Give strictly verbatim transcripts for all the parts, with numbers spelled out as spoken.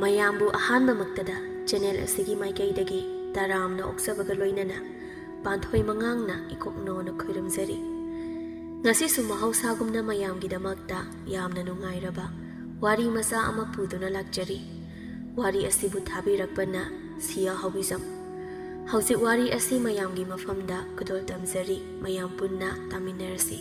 ꯃꯌꯥꯝꯕꯨ ꯑꯍꯥꯟꯕꯃꯛꯇꯗ ꯆꯦꯅꯦꯜ ꯑꯁꯤꯒꯤ ꯃꯥꯏꯀꯩꯗꯒꯤ ꯇꯔꯥꯝꯅ ꯑꯣꯛꯆꯕꯒ ꯂꯣꯏꯅꯅ ꯄꯥꯟꯊꯣꯏ ꯃꯉꯥꯡꯅ ꯏꯀꯣꯛꯅꯣꯅ ꯈꯣꯏꯔꯝꯖꯔꯤ꯫ ꯉꯁꯤꯁꯨ ꯃꯍꯧꯁꯥꯒꯨꯝꯅ ꯃꯌꯥꯝꯒꯤꯗꯃꯛꯇ ꯌꯥꯝꯅ ꯅꯨꯡꯉꯥꯏꯔꯕ ꯋꯥꯔꯤ ꯃꯆꯥ ꯑꯃ ꯄꯨꯗꯨꯅ ꯂꯥꯛꯆꯔꯤ꯫ ꯋꯥꯔꯤ ꯑꯁꯤꯕꯨ ꯊꯥꯕꯤꯔꯛꯄꯅ ꯁꯤꯌꯥ ꯍꯧꯕꯤꯖꯝ꯫ ꯍꯧꯖꯤꯛ ꯋꯥꯔꯤ ꯑꯁꯤ ꯃꯌꯥꯝꯒꯤ ꯃꯐꯝꯗ ꯈꯨꯗꯣꯜ ꯇꯝꯖꯔꯤ, ꯃꯌꯥꯝ ꯄꯨꯟꯅ ꯇꯥꯃꯤꯟꯅꯔꯁꯤ꯫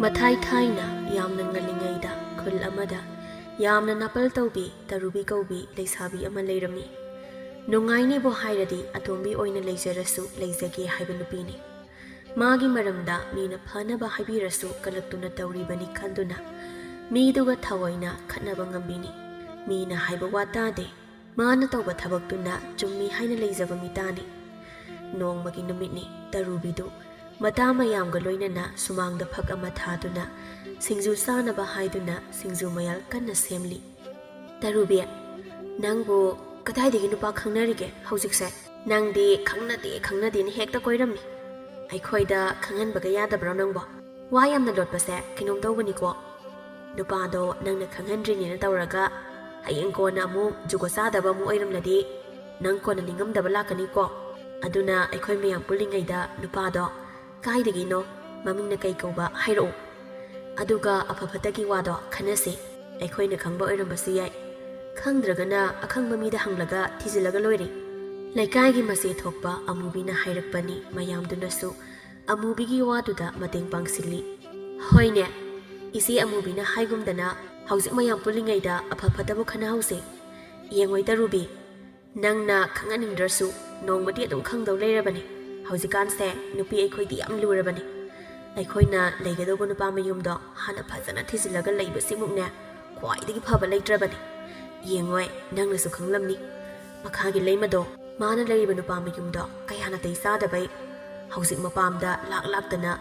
ꯃꯊꯥꯏ ꯊꯥꯏꯅ ꯌꯥꯝꯅ ꯉꯜꯂꯤꯉꯩꯗ ꯈꯨꯜ ꯑꯃꯗ ꯌꯥꯝꯅ ꯅꯥꯄꯜ ꯇꯧꯕꯤ ꯇꯔꯨꯕꯤ ꯀꯧꯕꯤ ꯂꯩꯁꯥꯕꯤ ꯑꯃ ꯂꯩꯔꯝꯃꯤ꯫ ꯅꯨꯡꯉꯥꯏꯅꯤꯕꯨ ꯍꯥꯏꯔꯗꯤ ꯑꯇꯣꯝꯕꯤ ꯑꯣꯏꯅ ꯂꯩꯖꯔꯁꯨ ꯂꯩꯖꯒꯦ ꯍꯥꯏꯕ ꯅꯨꯄꯤꯅꯤ꯫ ꯃꯥꯒꯤ ꯃꯔꯝꯗ ꯃꯤꯅ ꯐꯅꯕ ꯍꯥꯏꯕꯤꯔꯁꯨ ꯀꯂꯛꯇꯨꯅ ꯇꯧꯔꯤꯕꯅꯤ ꯈꯟꯗꯨꯅ ꯃꯤꯗꯨꯒ ꯊꯑꯣꯏꯅ ꯈꯠꯅꯕ ꯉꯝꯕꯤꯅꯤ꯫ ꯃꯤꯅ ꯍꯥꯏꯕ ꯋꯥ ꯇꯥꯗꯦ꯫ ꯃꯥꯅ ꯇꯧꯕ ꯊꯕꯛꯇꯨꯅ ꯆꯨꯝꯃꯤ ꯍꯥꯏꯅ ꯂꯩꯖꯕ ꯃꯤꯇꯥꯅꯤ꯫ ꯅꯣꯡꯃꯒꯤ ꯅꯨꯃꯤꯠꯅꯤ꯫ ꯇꯔꯨꯕꯤꯗꯨ ꯃꯇꯥ ꯃꯌꯥꯝꯒ ꯂꯣꯏꯅꯅ ꯁꯨꯃꯥꯡꯗ ꯐꯛ ꯑꯃ ꯊꯥꯗꯨꯅ ꯁꯤꯡꯖꯨ ꯆꯥꯅꯕ ꯍꯥꯏꯗꯨꯅ ꯁꯤꯡꯖꯨ ꯃꯌꯥꯜ ꯀꯟꯅ ꯁꯦꯝꯂꯤ꯫ "ꯇꯔꯨꯕꯤ, ꯅꯪꯕꯨ ꯀꯗꯥꯏꯗꯒꯤ ꯅꯨꯄꯥ ꯈꯪꯅꯔꯤꯒꯦ ꯍꯧꯖꯤꯛꯁꯦ? ꯅꯪꯗꯤ ꯈꯪꯅꯗꯦ ꯈꯪꯅꯗꯦꯅ ꯍꯦꯛꯇ ꯀꯣꯏꯔꯝꯃꯤ꯫ ꯑꯩꯈꯣꯏꯗ ꯈꯪꯍꯟꯕꯒ ꯌꯥꯗꯕ꯭ꯔꯣ ꯅꯪꯕꯣ? ꯋꯥ ꯌꯥꯝꯅ ꯂꯣꯠꯄꯁꯦ ꯀꯩꯅꯣꯝ ꯇꯧꯕꯅꯤꯀꯣ꯫ ꯅꯨꯄꯥꯗꯣ ꯅꯪꯅ ꯈꯪꯍꯟꯗ꯭ꯔꯤꯅꯦꯅ ꯇꯧꯔꯒ ꯍꯌꯦꯡ ꯀꯣꯟꯅ ꯑꯃꯨꯛ ꯖꯨꯒꯣꯠ ꯆꯥꯗꯕ ꯑꯃꯨꯛ ꯑꯣꯏꯔꯝꯂꯗꯤ ꯅꯪ ꯀꯣꯟꯅ ꯅꯤꯡꯉꯝꯗꯕ ꯂꯥꯛꯀꯅꯤꯀꯣ꯫ ꯑꯗꯨꯅ ꯑꯩꯈꯣꯏ ꯃꯌꯥꯝ ꯄꯨꯜꯂꯤꯉꯩꯗ ꯅꯨꯄꯥꯗꯣ ꯀꯥꯏꯗꯒꯤꯅꯣ, ꯃꯃꯤꯡꯅ ꯀꯩ ꯀꯧꯕ, ꯍꯥꯏꯔꯛꯎ꯫ ꯑꯗꯨꯒ ꯑꯐ ꯐꯠꯇꯒꯤ ꯋꯥꯗꯣ ꯈꯟꯅꯁꯤ꯫ ꯑꯩꯈꯣꯏꯅ ꯈꯪꯕ ꯑꯣꯏꯔꯝꯕꯁꯨ ꯌꯥꯏ꯫ ꯈꯪꯗ꯭ꯔꯒꯅ ꯑꯈꯪꯕ ꯃꯤꯗ ꯍꯪꯂꯒ ꯊꯤꯖꯤꯜꯂꯒ ꯂꯣꯏꯔꯦ꯫ ꯂꯩꯀꯥꯏꯒꯤ ꯃꯆꯦ ꯊꯣꯛꯄ ꯑꯃꯨꯕꯤꯅ ꯍꯥꯏꯔꯛꯄꯅꯤ꯫ ꯃꯌꯥꯝꯗꯨꯅꯁꯨ ꯑꯃꯨꯕꯤꯒꯤ ꯋꯥꯗꯨꯗ ꯃꯇꯦꯡ ꯄꯥꯡꯁꯤꯜꯂꯤ꯫ ꯍꯣꯏꯅꯦ, ꯏꯆꯦ ꯑꯃꯨꯕꯤꯅ ꯍꯥꯏꯒꯨꯝꯗꯅ ꯍꯧꯖꯤꯛ ꯃꯌꯥꯝ ꯄꯨꯜꯂꯤꯉꯩꯗ ꯑꯐ ꯐꯠꯇꯕꯨ ꯈꯟꯅꯍꯧꯁꯦ꯫ ꯌꯦꯡꯉꯣꯏ ꯇꯔꯨꯕꯤ, ꯅꯪꯅ ꯈꯪꯍꯟꯅꯤꯡꯗ꯭ꯔꯁꯨ ꯅꯣꯡꯃꯗꯤ ꯑꯗꯨꯝ ꯈꯪꯗꯧ ꯂꯩꯔꯕꯅꯤ꯫ ꯍꯧꯖꯤꯛꯀꯥꯟꯁꯦ ꯅꯨꯄꯤ ꯑꯩꯈꯣꯏꯗꯤ ꯌꯥꯝ ꯂꯨꯔꯕꯅꯤ꯫ ꯑꯩꯈꯣꯏꯅ ꯂꯩꯒꯗꯧꯕ ꯅꯨꯄꯥ ꯃꯌꯨꯝꯗꯣ ꯍꯥꯟꯅ ꯐꯖꯅ ꯊꯤꯖꯤꯜꯂꯒ ꯂꯩꯕꯁꯤꯃꯨꯛꯅꯦ ꯈ꯭ꯋꯥꯏꯗꯒꯤ ꯐꯕ ꯂꯩꯇ꯭ꯔꯕꯅꯤ꯫ ꯌꯦꯡꯉꯣꯏ, ꯅꯪꯅꯁꯨ ꯈꯪꯂꯝꯅꯤ꯫ ꯃꯈꯥꯒꯤ ꯂꯩꯃꯗꯣ, ꯃꯥꯅ ꯂꯩꯔꯤꯕ ꯅꯨꯄꯥ ꯃꯌꯨꯝꯗꯣ ꯀꯌꯥ ꯅꯥꯇꯩ ꯆꯥꯗꯕꯩ ꯍꯧꯖꯤꯛ ꯃꯄꯥꯝꯗ ꯂꯥꯛ ꯂꯥꯛꯇꯅ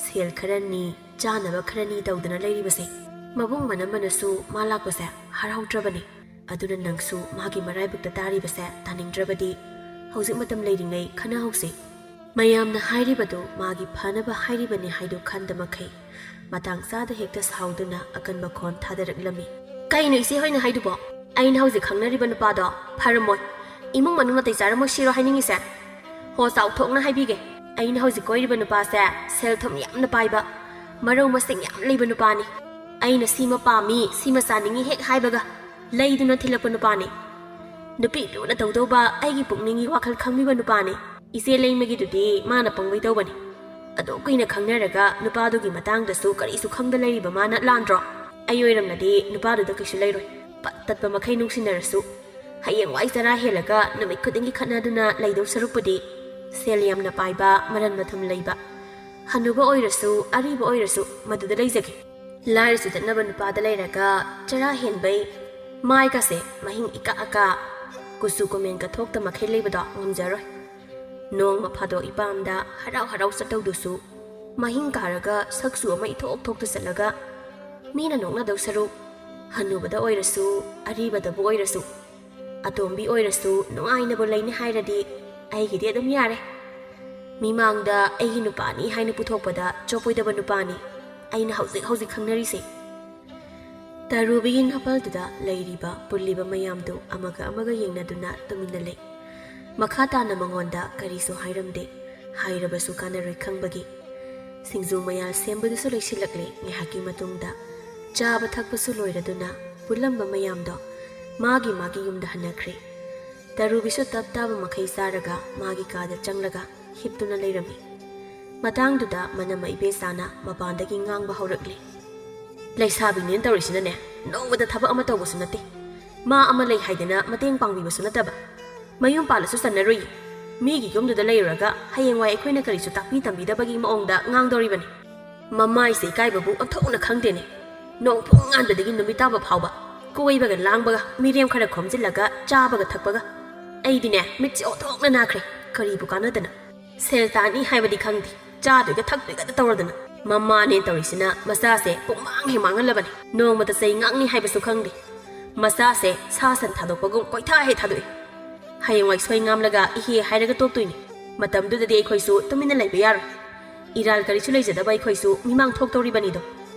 ꯁꯦꯜ ꯈꯔꯅꯤ, ꯆꯥꯅꯕ ꯈꯔꯅꯤ ꯇꯧꯗꯅ ꯂꯩꯔꯤꯕꯁꯦ꯫ ꯃꯕꯨꯡ ꯃꯅꯝꯃꯅꯁꯨ ꯃꯥ ꯂꯥꯛꯄꯁꯦ ꯍꯔꯥꯎꯗ꯭ꯔꯕꯅꯤ꯫ ꯑꯗꯨꯅ ꯅꯪꯁꯨ ꯃꯥꯒꯤ ꯃꯔꯥꯏꯕꯛꯇ ꯇꯥꯔꯤꯕꯁꯦ ꯇꯥꯅꯤꯡꯗ꯭ꯔꯕꯗꯤ ꯍꯧꯖꯤꯛ ꯃꯇꯝ ꯂꯩꯔꯤꯉꯩ ꯈꯟꯅꯍꯧꯁꯤ꯫ ꯃꯌꯥꯝꯅ ꯍꯥꯏꯔꯤꯕꯗꯨ ꯃꯥꯒꯤ ꯐꯅꯕ ꯍꯥꯏꯔꯤꯕꯅꯤ ꯍꯥꯏꯗꯨ ꯈꯟꯗ ꯃꯈꯩ ꯃꯇꯥꯡ ꯆꯥꯗ ꯍꯦꯛꯇ ꯁꯥꯎꯗꯨꯅ ꯑꯀꯟꯕ ꯈꯣꯟ ꯊꯥꯗꯔꯛꯂꯝꯃꯤ꯫ "ꯀꯩꯅꯣ ꯏꯆꯦ ꯍꯣꯏꯅ ꯍꯥꯏꯗꯨꯕꯣ? ꯑꯩꯅ ꯍꯧꯖꯤꯛ ꯈꯪꯅꯔꯤꯕ ꯅꯨꯄꯥꯗꯣ ꯐꯔꯝꯃꯣꯏ꯫ ꯏꯃꯨꯡ ꯃꯅꯨꯡ ꯅꯥꯇꯩ ꯆꯥꯔꯝꯃꯣꯏ ꯁꯤꯔꯣ ꯍꯥꯏꯅꯤꯡꯉꯤꯁꯦ? ꯍꯣ, ꯆꯥꯎꯊꯣꯛꯅ ꯍꯥꯏꯕꯤꯒꯦ, ꯑꯩꯅ ꯍꯧꯖꯤꯛ ꯀꯣꯏꯔꯤꯕ ꯅꯨꯄꯥꯁꯦ ꯁꯦꯜ ꯊꯨꯝ ꯌꯥꯝꯅ ꯄꯥꯏꯕ, ꯃꯔꯧ ꯃꯁꯤꯡ ꯌꯥꯝ ꯂꯩꯕ ꯅꯨꯄꯥꯅꯤ꯫ ꯑꯩꯅ ꯁꯤꯃ ꯄꯥꯝꯃꯤ, ꯁꯤꯃ ꯆꯥꯅꯤꯡꯉꯤ ꯍꯦꯛ ꯍꯥꯏꯕꯒ ꯂꯩꯗꯨꯅ ꯊꯤꯜꯂꯛꯄ ꯅꯨꯄꯥꯅꯤ꯫ ꯅꯨꯄꯤ ꯂꯨꯅ ꯇꯧꯗꯧꯕ ꯑꯩꯒꯤ ꯄꯨꯛꯅꯤꯡꯒꯤ ꯋꯥꯈꯜ ꯈꯪꯕꯤꯕ ꯅꯨꯄꯥꯅꯤ꯫ ꯏꯆꯦ ꯂꯩꯃꯒꯤꯗꯨꯗꯤ ꯃꯥꯅ ꯄꯪꯕꯩ ꯇꯧꯕꯅꯤ꯫ ꯑꯗꯨꯛ ꯀꯨꯏꯅ ꯈꯪꯅꯔꯒ ꯅꯨꯄꯥꯗꯨꯒꯤ ꯃꯇꯥꯡꯗꯁꯨ ꯀꯔꯤꯁꯨ ꯈꯪꯗ ꯂꯩꯔꯤꯕ ꯃꯥꯅ ꯂꯥꯟꯗ꯭ꯔꯣ? ꯑꯩ ꯑꯣꯏꯔꯝꯂꯗꯤ ꯅꯨꯄꯥꯗꯨꯗ ꯀꯩꯁꯨ ꯂꯩꯔꯣꯏ꯫ ꯄꯠ ꯇꯠꯄ ꯃꯈꯩ ꯅꯨꯡꯁꯤꯅꯔꯁꯨ, ꯍꯌꯦꯡꯋꯥꯏ ꯆꯔꯥ ꯍꯦꯜꯂꯒ ꯅꯨꯃꯤꯠ ꯈꯨꯗꯤꯡꯒꯤ ꯈꯠꯅꯗꯨꯅ ꯂꯩꯗꯧ ꯁꯔꯨꯛꯄꯨꯗꯤ ꯁꯦꯜ ꯌꯥꯝꯅ ꯄꯥꯏꯕ, ꯃꯔꯟ ꯃꯊꯨꯝ ꯂꯩꯕ, ꯍꯅꯨꯕ ꯑꯣꯏꯔꯁꯨ, ꯑꯔꯤꯕ ꯑꯣꯏꯔꯁꯨ ꯃꯗꯨꯗ ꯂꯩꯖꯒꯦ꯫ ꯂꯥꯏꯔꯁꯨ ꯆꯠꯅꯕ ꯅꯨꯄꯥꯗ ꯂꯩꯔꯒ ꯆꯔꯥ ꯍꯦꯟꯕꯩ, ꯃꯥꯏꯒꯁꯦ ꯃꯍꯤꯡ ꯏꯀꯥ ꯑꯀꯥ, ꯀꯨꯆꯨ ꯀꯨꯃꯦꯟꯒ ꯊꯣꯛꯇ ꯃꯈꯩ ꯂꯩꯕꯗꯣ ꯉꯝꯖꯔꯣꯏ꯫ ꯅꯣꯡꯃ ꯐꯥꯗꯣꯛ ꯏꯄꯥꯝꯗ ꯍꯔꯥꯎ ꯍꯔꯥꯎ ꯆꯠꯇꯧꯗꯨꯁꯨ ꯃꯍꯤꯡ ꯀꯥꯔꯒ ꯁꯛꯁꯨ ꯑꯃ ꯏꯊꯣꯛ ꯊꯣꯛꯇ ꯆꯠꯂꯒ ꯃꯤꯅ ꯅꯣꯛꯅꯗꯧ ꯁꯔꯨꯛ, ꯍꯅꯨꯕꯗ ꯑꯣꯏꯔꯁꯨ, ꯑꯔꯤꯕꯗꯕꯨ ꯑꯣꯏꯔꯁꯨ, ꯑꯇꯣꯝꯕꯤ ꯑꯣꯏꯔꯁꯨ ꯅꯨꯡꯉꯥꯏꯅꯕꯨ ꯂꯩꯅꯤ ꯍꯥꯏꯔꯗꯤ ꯑꯩꯒꯤꯗꯤ ꯑꯗꯨꯝ ꯌꯥꯔꯦ꯫ ꯃꯤꯃꯥꯡꯗ ꯑꯩꯒꯤ ꯅꯨꯄꯥꯅꯤ ꯍꯥꯏꯅ ꯄꯨꯊꯣꯛꯄꯗ ꯆꯣꯞꯄꯣꯏꯗꯕ ꯅꯨꯄꯥꯅꯤ ꯑꯩꯅ ꯍꯧꯖꯤꯛ ꯍꯧꯖꯤꯛ ꯈꯪꯅꯔꯤꯁꯦ꯫" ꯇꯔꯨꯕꯤꯒꯤ ꯅꯥꯄꯜꯗꯨꯗ ꯂꯩꯔꯤꯕ ꯄꯨꯜꯂꯤꯕ ꯃꯌꯥꯝꯗꯨ ꯑꯃꯒ ꯑꯃꯒ ꯌꯦꯡꯅꯗꯨꯅ ꯇꯨꯃꯤꯟꯅ ꯂꯩ꯫ ꯃꯈꯥ ꯇꯥꯅ ꯃꯉꯣꯟꯗ ꯀꯔꯤꯁꯨ ꯍꯥꯏꯔꯝꯗꯦ꯫ ꯍꯥꯏꯔꯕꯁꯨ ꯀꯥꯟꯅꯔꯣꯏ ꯈꯪꯕꯒꯤ꯫ ꯁꯤꯡꯖꯨ ꯃꯌꯥꯜ ꯁꯦꯝꯕꯗꯨꯁꯨ ꯂꯣꯏꯁꯤꯜꯂꯛꯂꯦ꯫ ꯉꯥꯏꯍꯥꯛꯀꯤ ꯃꯇꯨꯡꯗ ꯆꯥꯕ ꯊꯛꯄꯁꯨ ꯂꯣꯏꯔꯗꯨꯅ ꯄꯨꯜꯂꯝꯕ ꯃꯌꯥꯝꯗꯣ ꯃꯥꯒꯤ ꯃꯥꯒꯤ ꯌꯨꯝꯗ ꯍꯟꯅꯈ꯭ꯔꯦ꯫ ꯇꯔꯨꯕꯤꯁꯨ ꯇꯞ ꯇꯥꯕ ꯃꯈꯩ ꯆꯥꯔꯒ ꯃꯥꯒꯤ ꯀꯥꯗ ꯆꯪꯂꯒ ꯍꯤꯞꯇꯨꯅ ꯂꯩꯔꯝꯃꯤ꯫ ꯃꯇꯥꯡꯗꯨꯗ ꯃꯅꯝꯃ ꯏꯕꯦꯆꯥꯅ ꯃꯄꯥꯟꯗꯒꯤ ꯉꯥꯡꯕ ꯍꯧꯔꯛꯂꯦ꯫ "ꯂꯩꯁꯥꯕꯤꯅꯦꯅ ꯇꯧꯔꯤꯁꯤꯅꯅꯦ, ꯅꯣꯡꯃꯗ ꯊꯕꯛ ꯑꯃ ꯇꯧꯕꯁꯨ ꯅꯠꯇꯦ꯫ ꯃꯥ ꯑꯃ ꯂꯩ ꯍꯥꯏꯗꯅ ꯃꯇꯦꯡ ꯄꯥꯡꯕꯤꯕꯁꯨ ꯅꯠꯇꯕ꯫ ꯃꯌꯨꯝ ꯄꯥꯜꯂꯁꯨ ꯆꯟꯅꯔꯨꯏ꯫ ꯃꯤꯒꯤ ꯌꯨꯝꯗꯨꯗ ꯂꯩꯔꯨꯔꯒ ꯍꯌꯦꯡꯋꯥꯏ ꯑꯩꯈꯣꯏꯅ ꯀꯔꯤꯁꯨ ꯇꯥꯛꯄꯤ ꯇꯝꯕꯤꯗꯕꯒꯤ ꯃꯑꯣꯡꯗ ꯉꯥꯡꯗꯧꯔꯤꯕꯅꯤ꯫ ꯃꯃꯥꯏꯁꯦ ꯏꯀꯥꯏꯕꯕꯨ ꯑꯣꯟꯊꯣꯛꯅ ꯈꯪꯗꯦꯅꯦ꯫ ꯅꯣꯡ ꯄꯨꯡꯉꯥꯟꯕꯗꯒꯤ ꯅꯨꯃꯤꯠ ꯇꯥꯕ ꯐꯥꯎꯕ ꯀꯣꯏꯕꯒ ꯂꯥꯡꯕꯒ ꯃꯤꯔꯦꯝ ꯈꯔ ꯈꯣꯝꯖꯤꯜꯂꯒ ꯆꯥꯕꯒ ꯊꯛꯄꯒ꯫ ꯑꯩꯗꯤꯅꯦ, ꯃꯤꯠꯁꯦ ꯑꯣꯟꯊꯣꯛꯅ ꯅꯥꯈ꯭ꯔꯦ꯫ ꯀꯔꯤꯕꯨ ꯀꯥꯟꯅꯗꯅ? ꯁꯦꯜ ꯇꯥꯅꯤ ꯍꯥꯏꯕꯗꯤ ꯈꯪꯗꯦ, ꯆꯥꯗꯣꯏꯒ ꯊꯛꯇꯣꯏꯒꯗ ꯇꯧꯔꯗꯅ꯫ ꯃꯃꯥꯅꯦ ꯇꯧꯔꯤꯁꯤꯅ ꯃꯆꯥꯁꯦ ꯄꯨꯡꯃꯥꯡ ꯍꯦꯛ ꯃꯥꯡꯍꯜꯂꯕꯅꯤ꯫ ꯅꯣꯡꯃꯇ ꯆꯩ ꯉꯥꯡꯅꯤ ꯍꯥꯏꯕꯁꯨ ꯈꯪꯗꯦ꯫ ꯃꯆꯥꯁꯦ ꯁꯥ ꯁꯟ ꯊꯥꯗꯣꯛꯄꯒꯨꯝ ꯀꯣꯏꯊꯥ ꯍꯦꯛ ꯊꯥꯗꯣꯛꯏ꯫ ꯍꯌꯦꯡꯋꯥꯏ ꯁꯣꯏ ꯉꯥꯝꯂꯒ ꯏꯍꯦ ꯍꯥꯏꯔꯒ ꯇꯣꯛꯇꯣꯏꯅꯤ꯫ ꯃꯇꯝꯗꯨꯗꯗꯤ ꯑꯩꯈꯣꯏꯁꯨ ꯇꯨꯃꯤꯟꯅ ꯂꯩꯕ ꯌꯥꯔꯣꯏ꯫ ꯏꯔꯥꯜ ꯀꯔꯤꯁꯨ ꯂꯩꯖꯗꯕ ꯑꯩꯈꯣꯏꯁꯨ ꯃꯤꯃꯥꯡ ꯊꯣꯛꯇꯧꯔꯤꯕꯅꯤꯗꯣ꯫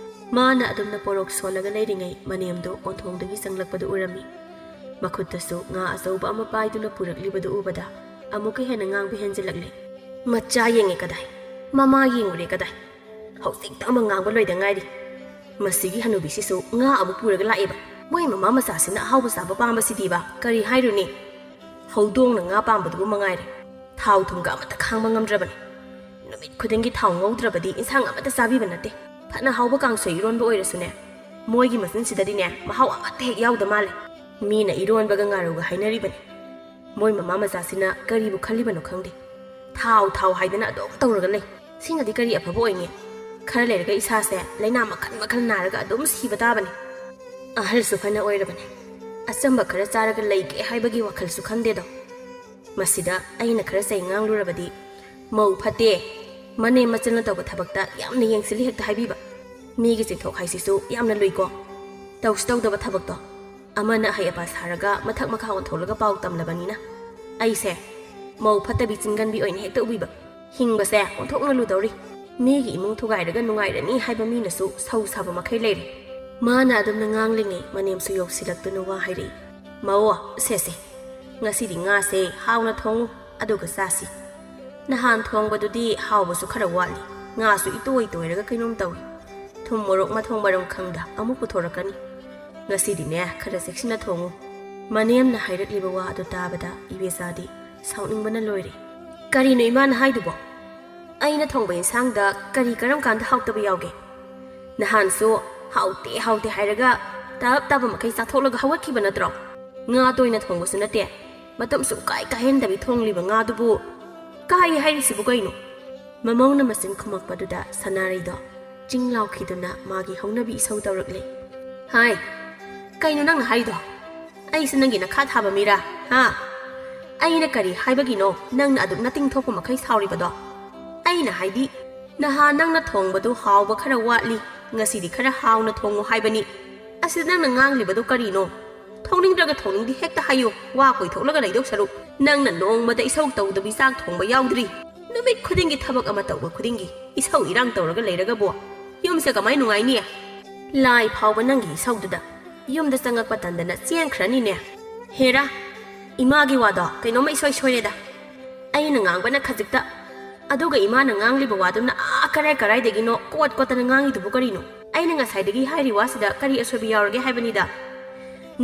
ꯃꯥꯅ ꯑꯗꯨꯝꯅ ꯄꯣꯔꯣꯛ ꯁꯣꯜꯂꯒ ꯂꯩꯔꯤꯉꯩ ꯃꯅꯦꯝꯗꯣ ꯑꯣꯟꯊꯣꯡꯗꯒꯤ ꯆꯪꯂꯛꯄꯗꯨ ꯎꯔꯝꯃꯤ꯫ ꯃꯈꯨꯠꯇꯁꯨ ꯉꯥ ꯑꯆꯧꯕ ꯑꯃ ꯄꯥꯏꯗꯨꯅ ꯄꯨꯔꯛꯂꯤꯕꯗꯨ ꯎꯕꯗ ꯑꯃꯨꯛꯀ ꯍꯦꯟꯅ ꯉꯥꯡꯕ ꯍꯦꯟꯖꯤꯜꯂꯛꯂꯦ꯫ "ꯃꯆꯥ ꯌꯦꯡꯉꯦ ꯀꯗꯥꯏ? ꯃꯃꯥ ꯌꯦꯡꯉꯨꯔꯦ ꯀꯗꯥꯏ? ꯍꯧꯖꯤꯛꯇ ꯑꯃ ꯉꯥꯡꯕ ꯂꯣꯏꯗ ꯉꯥꯏꯔꯤ꯫ ꯃꯁꯤꯒꯤ ꯍꯅꯨꯕꯤꯁꯤꯁꯨ ꯉꯥ ꯑꯃꯨꯛ ꯄꯨꯔꯒ ꯂꯥꯛꯑꯦꯕ꯫ ꯃꯣꯏ ꯃꯃꯥ ꯃꯆꯥꯁꯤꯅ ꯑꯍꯥꯎꯕ ꯆꯥꯕ ꯄꯥꯝꯕꯁꯤꯗꯤꯕ ꯀꯔꯤ ꯍꯥꯏꯔꯨꯅꯤ? ꯍꯧꯗꯣꯡꯅ ꯉꯥ ꯄꯥꯝꯕꯗꯨꯕꯨ ꯃꯉꯥꯏꯔꯦ꯫ ꯊꯥꯎ ꯊꯨꯝꯒ ꯑꯃꯠꯇ ꯈꯥꯡꯕ ꯉꯝꯗ꯭ꯔꯕꯅꯤ꯫ ꯅꯨꯃꯤꯠ ꯈꯨꯗꯤꯡꯒꯤ ꯊꯥꯎ ꯉꯧꯗ꯭ꯔꯕꯗꯤ ꯏꯟꯁꯥꯡ ꯑꯃꯠꯇ ꯆꯥꯕꯤꯕ ꯅꯠꯇꯦ꯫ ꯐꯅ ꯍꯥꯎꯕ ꯀꯥꯡꯁꯣꯏ ꯏꯔꯣꯟꯕ ꯑꯣꯏꯔꯁꯨꯅꯦ, ꯃꯣꯏꯒꯤ ꯃꯆꯤꯟꯁꯤꯗꯗꯤꯅꯦ ꯃꯍꯥꯎ ꯑꯃꯠꯇ ꯍꯦꯛ ꯌꯥꯎꯗ ꯃꯥꯜꯂꯦ꯫ ꯃꯤꯅ ꯏꯔꯣꯟꯕꯒ ꯉꯥꯔꯧꯒ ꯍꯥꯏꯅꯔꯤꯕꯅꯤ꯫ ꯃꯣꯏ ꯃꯃꯥ ꯃꯆꯥꯁꯤꯅ ꯀꯔꯤꯕꯨ ꯈꯜꯂꯤꯕꯅꯣ ꯈꯪꯗꯦ꯫ ꯊꯥꯎ ꯊꯥꯎ ꯍꯥꯏꯗꯅ ꯑꯗꯨꯝ ꯇꯧꯔꯒ ꯂꯩ꯫ ꯁꯤꯅꯗꯤ ꯀꯔꯤ ꯑꯐꯕ ꯑꯣꯏꯅꯤ? ꯈꯔ ꯂꯩꯔꯒ ꯏꯁꯥꯁꯦ ꯂꯥꯏꯅꯥ ꯃꯈꯜ ꯃꯈꯜ ꯅꯥꯔꯒ ꯑꯗꯨꯝ ꯁꯤꯕ ꯇꯥꯕꯅꯤ꯫ ꯑꯍꯜꯁꯨ ꯐꯅ ꯑꯣꯏꯔꯕꯅꯤ꯫ ꯑꯆꯝꯕ ꯈꯔ ꯆꯥꯔꯒ ꯂꯩꯒꯦ ꯍꯥꯏꯕꯒꯤ ꯋꯥꯈꯜꯁꯨ ꯈꯟꯗꯦꯗꯣ꯫ ꯃꯁꯤꯗ ꯑꯩꯅ ꯈꯔ ꯆꯩ ꯉꯥꯡꯂꯨꯔꯕꯗꯤ, "ꯃꯧ ꯐꯠꯇꯦ, ꯃꯅꯦꯝ ꯃꯆꯜꯅ ꯇꯧꯕ ꯊꯕꯛꯇ ꯌꯥꯝꯅ ꯌꯦꯡꯁꯤꯜꯂꯤ" ꯍꯦꯛꯇ ꯍꯥꯏꯕꯤꯕ꯫ ꯃꯤꯒꯤ ꯆꯤꯟꯊꯣꯛ ꯍꯥꯏꯁꯤꯁꯨ ꯌꯥꯝꯅ ꯂꯨꯏꯀꯣ꯫ ꯇꯧꯁꯨ ꯇꯧꯗꯕ ꯊꯕꯛꯇꯣ꯫ ꯑꯃꯅ ꯑꯍꯩ ꯑꯄꯥ ꯁꯥꯔꯒ ꯃꯊꯛ ꯃꯈꯥ ꯑꯣꯟꯊꯣꯛꯂꯒ ꯄꯥꯎ ꯇꯝꯂꯕꯅꯤꯅ꯫ ꯑꯩꯁꯦ ꯃꯧ ꯐꯠꯇꯕꯤ ꯆꯤꯡꯒꯟꯕꯤ ꯑꯣꯏꯅ ꯍꯦꯛꯇ ꯎꯕꯤꯕ꯫ ꯍꯤꯡꯕꯁꯦ ꯑꯣꯟꯊꯣꯛꯅ ꯂꯨꯗꯧꯔꯤ꯫ ꯃꯤꯒꯤ ꯏꯃꯨꯡ ꯊꯨꯒꯥꯏꯔꯒ ꯅꯨꯡꯉꯥꯏꯔꯅꯤ ꯍꯥꯏꯕ ꯃꯤꯅꯁꯨ ꯁꯧ ꯁꯥꯕ ꯃꯈꯩ ꯂꯩꯔꯦ꯫ ꯃꯥꯅ ꯑꯗꯨꯝꯅ ꯉꯥꯡꯂꯤꯉꯩ ꯃꯅꯦꯝꯁꯨ ꯌꯧꯁꯤꯜꯂꯛꯇꯨꯅ ꯋꯥ ꯍꯥꯏꯔꯛꯏ꯫ "ꯃꯧ, ꯁꯦ ꯁꯦ, ꯉꯁꯤꯗꯤ ꯉꯥꯁꯦ ꯍꯥꯎꯅ ꯊꯣꯡꯉꯨ, ꯑꯗꯨꯒ ꯆꯥꯁꯤ꯫ ꯅꯍꯥꯟ ꯊꯣꯡꯕꯗꯨꯗꯤ ꯍꯥꯎꯕꯁꯨ ꯈꯔ ꯋꯥꯠꯂꯤ꯫ ꯉꯥꯁꯨ ꯏꯇꯣꯏ ꯇꯣꯏꯔꯒ ꯀꯩꯅꯣꯝ ꯇꯧꯏ꯫ ꯊꯨꯝ ꯃꯣꯔꯣꯛ ꯃꯊꯣꯡ ꯃꯔꯝ ꯈꯪꯗ ꯑꯃꯨꯛ ꯄꯨꯊꯣꯔꯛꯀꯅꯤ꯫ ꯉꯁꯤꯗꯤꯅꯦ ꯈꯔ ꯆꯦꯛꯁꯤꯟꯅ ꯊꯣꯡꯉꯨ"꯫ ꯃꯅꯦꯝꯅ ꯍꯥꯏꯔꯛꯂꯤꯕ ꯋꯥ ꯑꯗꯨ ꯇꯥꯕꯗ ꯏꯕꯦꯆꯥꯗꯤ ꯁꯥꯎꯅꯤꯡꯕꯅ ꯂꯣꯏꯔꯦ꯫ "ꯀꯔꯤꯅꯣ ꯏꯃꯥꯅ ꯍꯥꯏꯗꯨꯕꯣ? ꯑꯩꯅ ꯊꯣꯡꯕ ꯏꯟꯁꯥꯡꯗ ꯀꯔꯤ ꯀꯔꯝ ꯀꯥꯟꯗ ꯍꯥꯎꯇꯕ ꯌꯥꯎꯒꯦ? ꯅꯍꯥꯟꯁꯨ ꯍꯥꯎꯇꯦ ꯍꯥꯎꯇꯦ ꯍꯥꯏꯔꯒ ꯇꯞ ꯇꯥꯕ ꯃꯈꯩ ꯆꯥꯊꯣꯛꯂꯒ ꯍꯧꯒꯠꯈꯤꯕ ꯅꯠꯇ꯭ꯔꯣ? ꯉꯥ ꯇꯣꯏꯅ ꯊꯣꯡꯕꯁꯨ ꯅꯠꯇꯦ, ꯃꯇꯝ ꯁꯨꯡꯀꯥꯏ ꯀꯥꯏꯍꯟꯗꯕꯤ ꯊꯣꯡꯂꯤꯕ ꯉꯥꯗꯨꯕꯨ ꯀꯥꯏ ꯍꯥꯏꯔꯤꯁꯤꯕꯨ ꯀꯩꯅꯣ?" ꯃꯃꯧꯅ ꯃꯆꯤꯟ ꯈꯨꯝꯃꯛꯄꯗꯨꯗ ꯁꯅꯥꯔꯩꯗꯣ ꯆꯤꯡ ꯂꯥꯎꯈꯤꯗꯨꯅ ꯃꯥꯒꯤ ꯍꯧꯅꯕꯤ ꯏꯁꯧ ꯇꯧꯔꯛꯂꯦ꯫ "ꯍꯥꯏ, ꯀꯩꯅꯣ ꯅꯪꯅ ꯍꯥꯏꯗꯣ? ꯑꯩꯁꯦ ꯅꯪꯒꯤ ꯅꯈꯥ ꯊꯥꯕ ꯃꯤꯔꯥ? ꯍꯥ? ꯑꯩꯅ ꯀꯔꯤ ꯍꯥꯏꯕꯒꯤꯅꯣ ꯅꯪꯅ ꯑꯗꯨꯛ ꯅꯇꯤꯡ ꯊꯣꯛꯄ ꯃꯈꯩ ꯁꯥꯎꯔꯤꯕꯗꯣ? ꯑꯩꯅ ꯍꯥꯏꯗꯤ, ꯅꯍꯥꯟ ꯅꯪꯅ ꯊꯣꯡꯕꯗꯨ ꯍꯥꯎꯕ ꯈꯔ ꯋꯥꯠꯂꯤ, ꯉꯁꯤꯗꯤ ꯈꯔ ꯍꯥꯎꯅ ꯊꯣꯡꯉꯨ ꯍꯥꯏꯕꯅꯤ꯫ ꯑꯁꯤꯗ ꯅꯪꯅ ꯉꯥꯡꯂꯤꯕꯗꯨ ꯀꯔꯤꯅꯣ? ꯊꯣꯡꯅꯤꯡꯗ꯭ꯔꯒ ꯊꯣꯡꯅꯤꯡꯗꯦ ꯍꯦꯛꯇ ꯍꯥꯏꯌꯨ, ꯋꯥ ꯀꯣꯏꯊꯣꯛꯂꯒ ꯂꯩꯗꯧ ꯁꯔꯨꯛ꯫ ꯅꯪꯅ ꯅꯣꯡꯃꯗ ꯏꯁꯧ ꯇꯧꯗꯕꯤ ꯆꯥꯛ ꯊꯣꯡꯕ ꯌꯥꯎꯗ꯭ꯔꯤ꯫ ꯅꯨꯃꯤꯠ ꯈꯨꯗꯤꯡꯒꯤ ꯊꯕꯛ ꯑꯃ ꯇꯧꯕ ꯈꯨꯗꯤꯡꯒꯤ ꯏꯁꯧ ꯏꯔꯥꯡ ꯇꯧꯔꯒ ꯂꯩꯔꯒꯕꯨ ꯌꯨꯝꯁꯦ ꯀꯃꯥꯏ ꯅꯨꯡꯉꯥꯏꯅꯤ? ꯂꯥꯏ ꯐꯥꯎꯕ ꯅꯪꯒꯤ ꯏꯁꯧꯗꯨꯗ ꯌꯨꯝꯗ ꯆꯪꯉꯛꯄ ꯇꯟꯗꯅ ꯆꯦꯟꯈ꯭ꯔꯅꯤꯅꯦ꯫ ꯍꯦꯔꯥ, ꯏꯃꯥꯒꯤ ꯋꯥꯗꯣ ꯀꯩꯅꯣꯝꯃ ꯏꯁꯣꯏ ꯁꯣꯏꯔꯦꯗ꯫ ꯑꯩꯅ ꯉꯥꯡꯕꯅ ꯈꯖꯤꯛꯇ, ꯑꯗꯨꯒ ꯏꯃꯥꯅ ꯉꯥꯡꯂꯤꯕ ꯋꯥꯗꯨꯅ ꯑꯥ ꯀꯔꯥꯏ ꯀꯔꯥꯏꯗꯒꯤꯅꯣ ꯀꯣꯠ ꯀꯣꯠꯇꯅ ꯉꯥꯡꯉꯤꯗꯨꯕꯨ ꯀꯔꯤꯅꯣ? ꯑꯩꯅ ꯉꯁꯥꯏꯗꯒꯤ ꯍꯥꯏꯔꯤ ꯋꯥꯁꯤꯗ ꯀꯔꯤ ꯑꯁꯣꯏꯕ ꯌꯥꯎꯔꯒꯦ ꯍꯥꯏꯕꯅꯤꯗ꯫